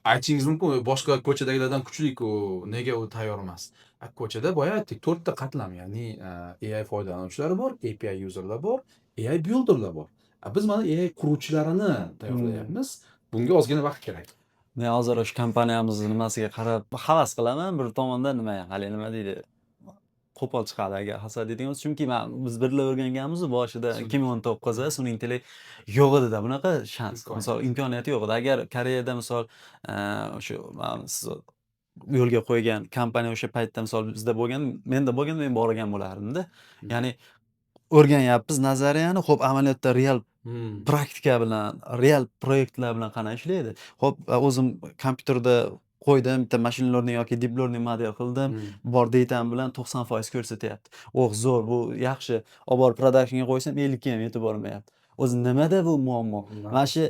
Speaker 1: aytishingiz mumkin, boshqa ko'chadagilardan kuchli-ku, nega u tayyor emas? A, ko'chada boya aytdik, to'rtta qatlam, ya'ni AI foydalanuvchilari bor, API userlar bor, AI builderlar bor. A biz mana AI quruvchilarini tayyorlayapmiz. Bunga ozgina vaqt kerak.
Speaker 2: Men hozir o'sha kompaniyamizni nimasiga qarab havas qilaman. Bir tomondan nima, hali nima deydi, qo'pol chiqadi agar hasad deydigan bo'lsa, chunki man biz birga o'rganganmiz boshida 2019 sun'iy intellekt yo'q edida bunaqa shans.
Speaker 1: Imkoniyat.
Speaker 2: Misol imkoniyati yo'q edi. Agar Koreyada misol o'sha siz yo'lga qo'ygan kompaniya o'sha paytda misol bizda bo'lgan, menda bo'lganda men borgan bo'lardimda. Ya'ni o'rganyapmiz nazariyani, xo'p, amaliyotda real praktika bilan, real proyektlar bilan qanday ishlaydi? Xo'p, o'zim kompyuterda Qo'ydim, bitta machine learning yoki deep learning model qildim. Bor datam bilan 90% ko'rsatyapti. Oh, zo'r, bu yaxshi. Olib borib productionga qo'ysam, 50 ga ham yetib bormayapti. O'zi nimada bu muammo? Mana shu,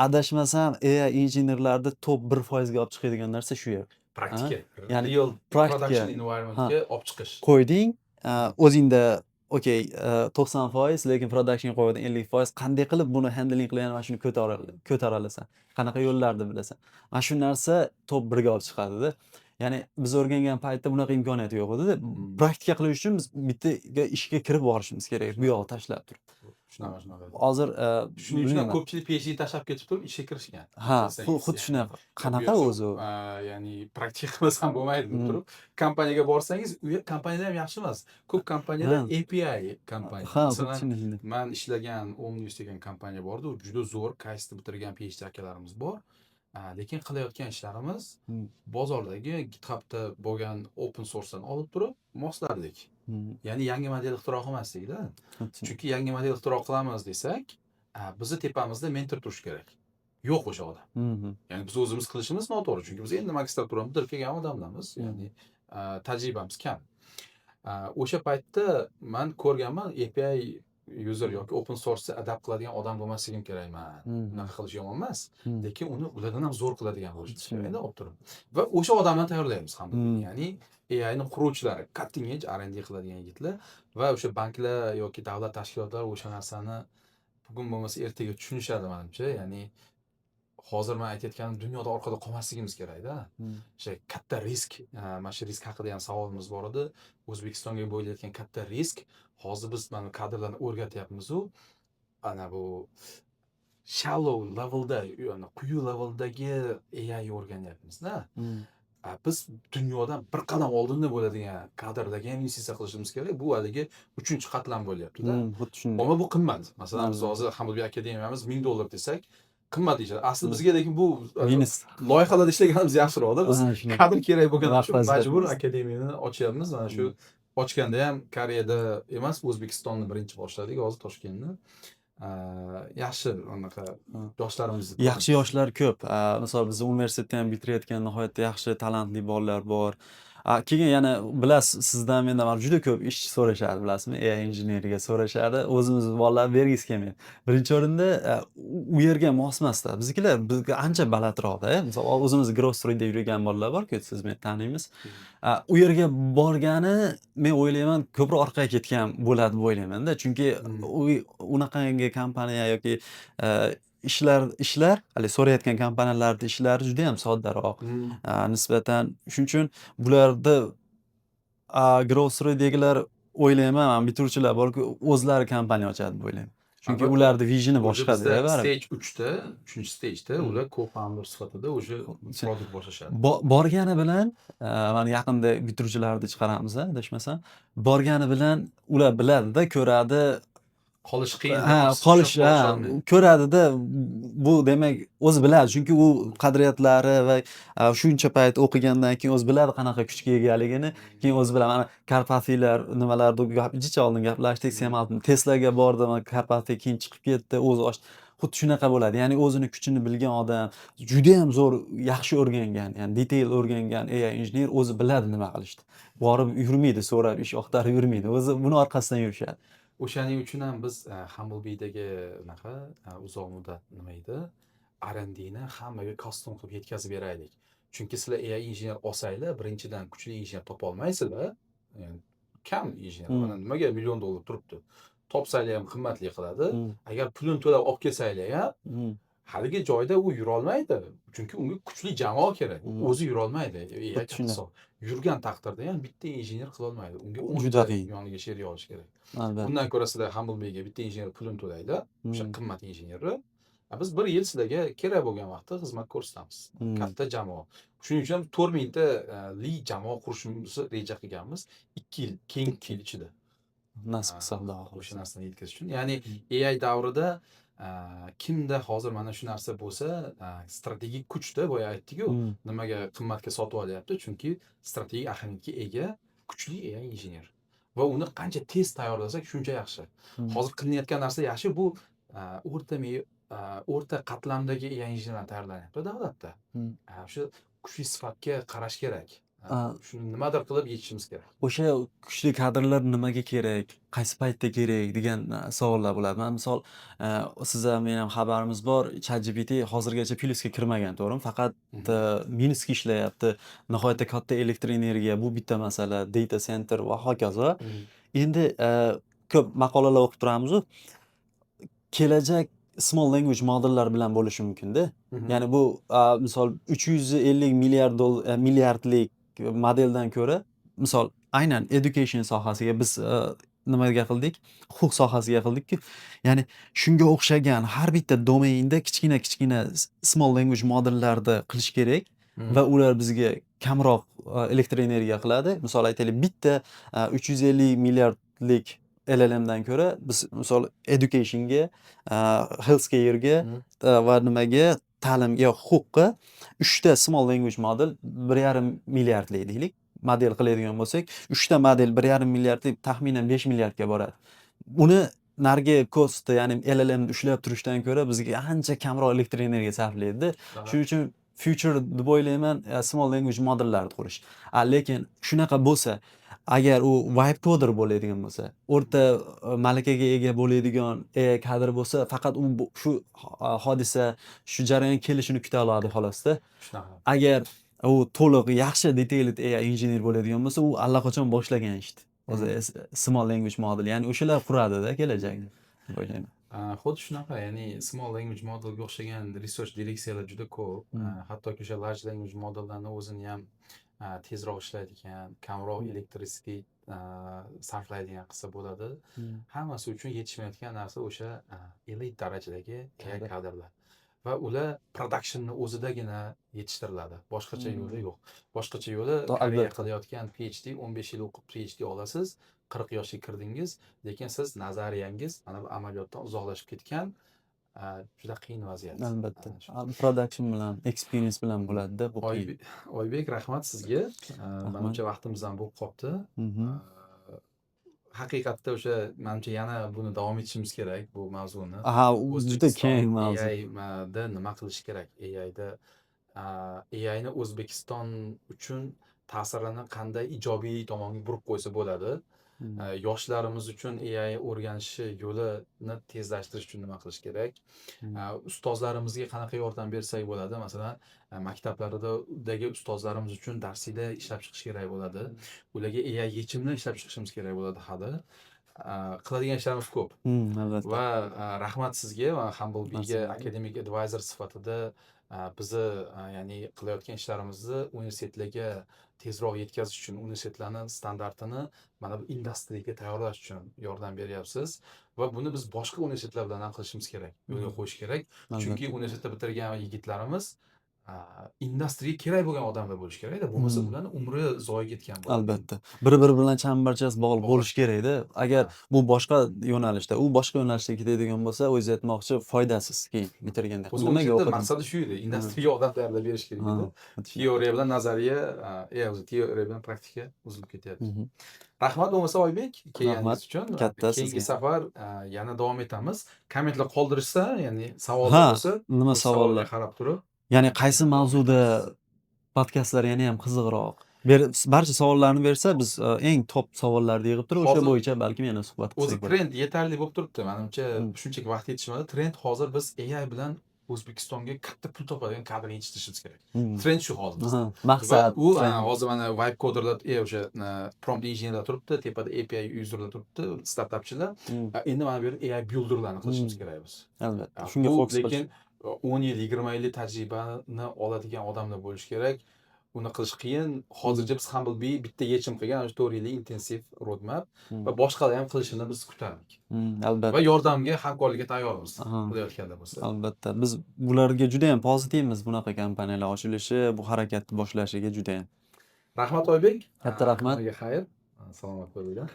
Speaker 2: adashmasam, AI injenerlarni top 1% ga olib chiqadigan narsa shu yer.
Speaker 1: Praktika.
Speaker 2: Ya'ni
Speaker 1: real
Speaker 2: praktika.
Speaker 1: Production environmentga olib chiqish.
Speaker 2: Qo'yding, o'zingda okey, 90%, lekin productionga qo'yding 50%. Qanday qilib buni handling qilgan, mana shuni ko'tara olasan? Qanaqa yo'llarni bilasan? Mana shu narsa top 1 ga olib chiqadida. Ya'ni biz o'rgangan paytda bunaqa imkoniyat yo'q edida. Praktika qilish uchun biz bitta ishga kirib borishimiz kerak, bu yog'i tashlab turib.
Speaker 1: Shunaqa, shunaqa.
Speaker 2: Hozir
Speaker 1: Shuning uchun ham
Speaker 2: bilmayman.
Speaker 1: Ko'pchilik PhD tashlab ketib turib ishga kirishgan.
Speaker 2: Ha,
Speaker 1: Desangiz,
Speaker 2: xuddi
Speaker 1: ya'ni
Speaker 2: shunaqa.
Speaker 1: bu
Speaker 2: Qanaqa
Speaker 1: yerda,
Speaker 2: o'zi u?
Speaker 1: Ya'ni praktika qilmasam bo'lmaydi deb turib, kompaniyaga borsangiz, u yer kompaniyalar ham yaxshi emas. Ko'p kompaniyalar API kompaniya.
Speaker 2: Ha, xuddi
Speaker 1: Masalan,
Speaker 2: shunday.
Speaker 1: man ishlagan Omnius degan kompaniya bor edi, u juda zo'r, KAISTni bitirgan PhD akalarimiz bor. Lekin qilayotgan ishlarimiz bozordagi GitHubda bo'lgan open source'dan olib turib moslardik. Ya'ni yangi model ixtiro qilmasdik-da.
Speaker 2: Xuddi shunday.
Speaker 1: Chunki yangi model ixtiro qilamiz desak, bizni tepamizda mentor turishi kerak. Yo'q o'sha odam. Ya'ni biz o'zimiz qilishimiz noto'g'ri, chunki biz endi magistraturani bitirib kelgan odamlarmiz. Ya'ni tajribamiz kam. O'sha paytda man ko'rganman, API user yoki open source'ni adapt qiladigan odam bo'lmasligim kerakman. Unaqa qilish yomon emas, lekin uni ulardan ham zo'r qiladigan bo'lishimiz
Speaker 2: Shunday.
Speaker 1: kerakda olib turib. Va o'sha odamlarni tayyorlaymiz ham. Ya'ni AIni quruvchilari, cutting edge R&D qiladigan yigitlar va o'sha banklar yoki davlat tashkilotlari o'sha narsani bugun bo'lmasa ertaga tushunishadi manimcha. Ya'ni hozir man aytayotganim, dunyoda orqada qolmasligimiz kerakda. O'sha katta risk, mana shu risk haqida ham savolimiz bor edi. O'zbekistonga bo'layotgan katta risk, hozir biz mana kadrlarni o'rgatyapmiz-u, ana bu shallow levelda, ya'ni quyi leveldagi AI o'rganyapmiz-da. Biz dunyodan bir qadam oldinda bo'ladigan kadrlarga ham investitsiya qilishimiz kerak. Bu haligi uchinchi qatlam bo'lyapti-da.
Speaker 2: Xuddi shunday.
Speaker 1: Ammo bu qimmat. Masalan, biz hozir Humblebee akademiyamiz 1000 dollar desak, qimmat deyishadi. Asli bizga lekin bu
Speaker 2: Minus.
Speaker 1: loyihalarda ishlaganimiz yaxshiroqda. Biz
Speaker 2: Ha, shunday.
Speaker 1: kadr kerak bo'lgani
Speaker 2: Vaqt
Speaker 1: uchun majbur
Speaker 2: ajratamiz.
Speaker 1: Akademiyani ochyapmiz. Mana shu ochganda ham Koreyada emas, O'zbekistonni birinchi boshladik, hozir Toshkentni. Yaxshi anaqa yoshlarimizni
Speaker 2: Yaxshi yoshlar ko'p. Misol, bizni universitetda ham bitirayotgan nihoyatda yaxshi talantli bolalar bor. Keyin yana bilasiz, sizdan, mendan mana juda ko'p ishchi so'rashadi, bilasizmi? AI injeneriga so'rashadi. O'zimiz bolalar bergisi kelmaydi. Birinchi o'rinda u yerga mos emasda. Biznikilar bizga ancha balandroqda. Misol, o'zimiz Growth Streetda yurgan bolalar bor-ku, siz men taniymiz. U yerga borgani, men o'ylayman, ko'proq orqaga ketgan bo'ladi deb o'ylayman-da. Chunki u unaqangi kompaniya yoki ishlar, haligi so'rayotgan kompaniyalarni ishlari juda ham soddaroq nisbatan. Shuning uchun bularda Growth Streetdagilar, o'ylayman, mana bitiruvchilar borku, o'zlari kompaniya ochadi deb o'ylayman. Chunki ularni visioni
Speaker 1: Уже
Speaker 2: boshqada
Speaker 1: bizda
Speaker 2: baribir.
Speaker 1: Stage 3da, 3 stageda ular co-founder sifatida уже product boshlashadi.
Speaker 2: Borgani bilan, mana yaqinda bitiruvchilarni chiqaramiz, adashmasam. Borgani bilan ular biladida, ko'radi.
Speaker 1: Qolish qiyin.
Speaker 2: Ha, qolish, ha, ko'radida, bu demak o'zi biladi, chunki u qadriyatlari va shuncha payt o'qigandan keyin o'zi biladi qanaqa kuchga egaligini, keyin o'zi biladi. Mana Karpatiylar nimalarni gap, jicha oldin gaplashdik, sen Teslaga bordi, mana Karpatiy keyin chiqib ketdi, o'zi ochdi. Xuddi shunaqa bo'ladi. Ya'ni o'zini kuchini bilgan odam, judayam zo'r, yaxshi o'rgangan, ya'ni detail o'rgangan AI injener o'zi biladi nima qilishni. Borib yurmaydi, so'rab, ish axtarib yurmaydi. O'zi buni orqasidan yurishadi.
Speaker 1: O'shaning uchun ham biz Humblebeedagi unaqa uzoq muddat nima edi? R&D'ni hammaga custom qilib yetkazib beraylik. Chunki sizlar AI injener olsanglar, birinchidan, kuchli injener topa olmaysizlar. Ya'ni kam injener. Mana nimaga million dollar turibdi. Topsanglar ham qimmatli qiladi. Agar pulini to'lab olib kelsanglar ham, haligi joyda u yurolmaydi. Chunki unga kuchli jamoa kerak. O'zi yurolmaydi. AI
Speaker 2: Xuddi shunday.
Speaker 1: hisob. Yurgan taqdirda ham bitta injener qilolmaydi. Unga
Speaker 2: Juda
Speaker 1: 10 ta
Speaker 2: qiyin.
Speaker 1: yoniga sherik olish kerak.
Speaker 2: Albatta.
Speaker 1: Undan ko'ra sizlar Humblebee'ga bitta injener pulini to'laydi. O'sha qimmat injenerni. Biz bir yil sizlarga kerak bo'lgan vaqtda xizmat ko'rsatamiz. Katta jamoa. Shuning uchun ham 4000 ta li jamoa qurishimizni reja qilganmiz. 2 yil, keyingi 2 yil ichida.
Speaker 2: Nasib qilsa, Xudo
Speaker 1: O'sha
Speaker 2: xohlasa.
Speaker 1: Narsani yetkazish uchun. Ya'ni AI davrida kimda hozir mana shu narsa bo'lsa, strategik kuchda, boya aytdik-ku, nimaga qimmatga sotib olyapti? Chunki strategik ahamiyatga ega kuchli AI injener. Va uni qancha tez tayyorlasak, shuncha yaxshi. Hozir qilinayotgan narsa yaxshi, bu o'rta qatlamdagi AI injenerlar tayyorlanyapti davlatda. O'sha Kuchli sifatga qarash kerak.
Speaker 2: A
Speaker 1: Shuni nimadir qilib yechishimiz kerak.
Speaker 2: O'sha kuchli kadrlar nimaga kerak, qaysi paytda kerak degan savollar bo'ladi. Mana misol, siz ham, men ham xabarimiz bor, ChatGPT hozirgacha plyusga kirmagan, to'g'rimi? Faqat minusga ishlayapti. Nihoyatda katta elektr energiya, bu bitta masala, data center va hokazo. Endi ko'p maqolalar o'qib turamizu. Kelajak small language modellar bilan bo'lishi mumkin-da. Ya'ni bu misol 350 milliard milliardlik modeldan ko'ra, misol, aynan education sohasiga biz nimaga qildik? Huquq sohasiga qildikku. Ya'ni shunga o'xshagan har bitta domainda kichkina-kichkina small language modellarni qilish kerak va ular bizga kamroq elektr energiya qiladi. Misol aytaylik, bitta 350 milliardlik LLMdan ko'ra biz misol educationga, healthcare'ga va nimaga, ta'limga, huquqqa 3 ta small language model 1,5 milliardlik deylik. Model qiladigan bo'lsak, 3 ta model 1,5 milliardlik taxminan 5 milliardga boradi. Uni narigi cost'i, ya'ni LLMni ushlab turishdan ko'ra bizga ancha kamroq elektr energiya sarflaydi-da. Shuning uchun future deb o'ylayman, small language modellarni qurish. Lekin shunaqa bo'lsa, agar u vibe coder bo'ladigan bo'lsa, o'rta malakaga ega bo'ladigan AI kadr bo'lsa, faqat u shu hodisa, shu jarayon kelishini kuta oladi xolosda.
Speaker 1: Shunaqa.
Speaker 2: Agar u to'liq yaxshi detailed AI engineer bo'ladigan bo'lsa, u allaqachon boshlagan ishni. O'zi small language model, ya'ni o'shalar quradida kelajakni deb o'ylayman.
Speaker 1: Xuddi shunaqa, ya'ni small language modelga o'xshagan research direksiyalar juda ko'p. Hattoki o'sha large language modellarni o'zini ham tezroq ishlaydigan, kamroq electricity sarflaydigan qilsa bo'ladi. Hammasi uchun yetishmayotgan narsa o'sha elite darajadagi AI
Speaker 2: Kadr.
Speaker 1: kadrlar. Va ular productionni o'zidagina yetishtiriladi. Boshqacha yo'li yo'q. Boshqacha yo'li Koreya qilayotgan PhD, 15 yil o'qib PhD olasiz, 40 yoshga kirdingiz, lekin siz nazariyangiz mana bu amaliyotdan uzoqlashib ketgan, juda qiyin vaziyat.
Speaker 2: Albatta.
Speaker 1: Ana shu.
Speaker 2: Production bilan, experience bilan bo'ladida, bu qiyin.
Speaker 1: Oybek, rahmat sizga.
Speaker 2: Rahmat.
Speaker 1: Manimcha, vaqtimiz ham bo'lib qolibdi. Haqiqatda o'sha manimcha yana buni davom etishimiz kerak, bu mavzuni.
Speaker 2: Ha, u juda
Speaker 1: O'zbekiston
Speaker 2: keng mavzu.
Speaker 1: AIda nima qilish kerak? AIda AIni O'zbekiston uchun ta'sirini qanday ijobiy tomonga burib qo'ysa bo'ladi? Yoshlarimiz uchun AI o'rganishi yo'lini tezlashtirish uchun nima qilish kerak? Ustozlarimizga qanaqa yordam bersak bo'ladi? Masalan, maktablardagi ustozlarimiz uchun darsliklar ishlab chiqish kerak bo'ladi. Ularga AI yechimini ishlab chiqishimiz kerak bo'ladi hali. Qiladigan ishlarimiz ko'p.
Speaker 2: Albatta.
Speaker 1: Va rahmat sizga va Humble Bee'ga
Speaker 2: Narsa.
Speaker 1: academic advisor sifatida bizni ya'ni qilayotgan ishlarimizni universitetlarga tezroq yetkazish uchun, universitetlarni standartini mana bu industriyaga tayyorlash uchun yordam beryapsiz va buni biz boshqa universitetlar bilan ham qilishimiz kerak, yo'lga qo'yish kerak. Chunki universitetda bitirgan yigitlarimiz industriyaga kerak bo'lgan odamlar bo'lishi kerakda. Bo'lmasa ularni umri zoye ketgan bo'ladi.
Speaker 2: Albatta. Bir-biri bilan chambarchas bog'liq
Speaker 1: Bog'liq.
Speaker 2: bo'lishi kerakda. Agar bu boshqa yo'nalishda, u boshqa yo'nalishda ketadigan bo'lsa, o'zingiz aytmoqchi, foydasiz keyin bitirganda.
Speaker 1: O'zi
Speaker 2: Nimaga
Speaker 1: universitetda
Speaker 2: o'qidim?
Speaker 1: maqsadi shu edi. Industriyaga odam tayyorlab berish kerak edi. Teoriya bilan nazariya, o'zi teoriya bilan praktika uzilib ketyapti. Rahmat bo'lmasa, Oybek, kelganingiz
Speaker 2: Rahmat
Speaker 1: uchun.
Speaker 2: Katta
Speaker 1: Keyingi
Speaker 2: sizga.
Speaker 1: safar yana davom etamiz. Kommentlar qoldirishsa, ya'ni savollar bo'lsa,
Speaker 2: nima
Speaker 1: o'sha savolga
Speaker 2: savollar?
Speaker 1: qarab turib
Speaker 2: Ya'ni qaysi mavzuda podkastlar yana ham qiziqroq? Barcha savollarni bersa, biz eng top savollarni yig'ib turib, o'sha
Speaker 1: Hozir
Speaker 2: bo'yicha balkim yana suhbat
Speaker 1: o'zi
Speaker 2: qilsak bo'ladi.
Speaker 1: trend yetarli bo'lib turibdi. Menimcha, shunchaki vaqt yetishmadi. Trend hozir biz AI bilan O'zbekistonga katta pul topadigan kadr yetishtirishimiz kerak. Trend shu hozir bizda.
Speaker 2: Aha, maqsad,
Speaker 1: Va u
Speaker 2: trend.
Speaker 1: Hozir mana vibe coderlar, o'sha prompt injenerlar turibdi, tepada API userlar turibdi, startapchilar. Endi mana bu yerda AI builderlarni qilishimiz kerak biz.
Speaker 2: Albatta. Shunga
Speaker 1: Bu
Speaker 2: fokus qilish.
Speaker 1: lekin 10 yil, 20 yillik tajribani oladigan odamlar bo'lishi kerak. Uni qilish qiyin. Hozircha biz Humble Bee bitta yechim qilgan, o'sha 4 yillik intensiv roadmap va boshqalar ham qilishini biz kutardik.
Speaker 2: Albatta.
Speaker 1: Va yordamga, hamkorlikka tayyormiz qilayotganlar bo'lsa.
Speaker 2: Albatta. Biz bularga juda ham pozitivmiz, bunaqa kompaniyalar ochilishi, bu harakatni boshlashiga juda ham.
Speaker 1: Rahmat, Oybek.
Speaker 2: Katta rahmat.
Speaker 1: Hammaga xayr. Salomat bo'linglar.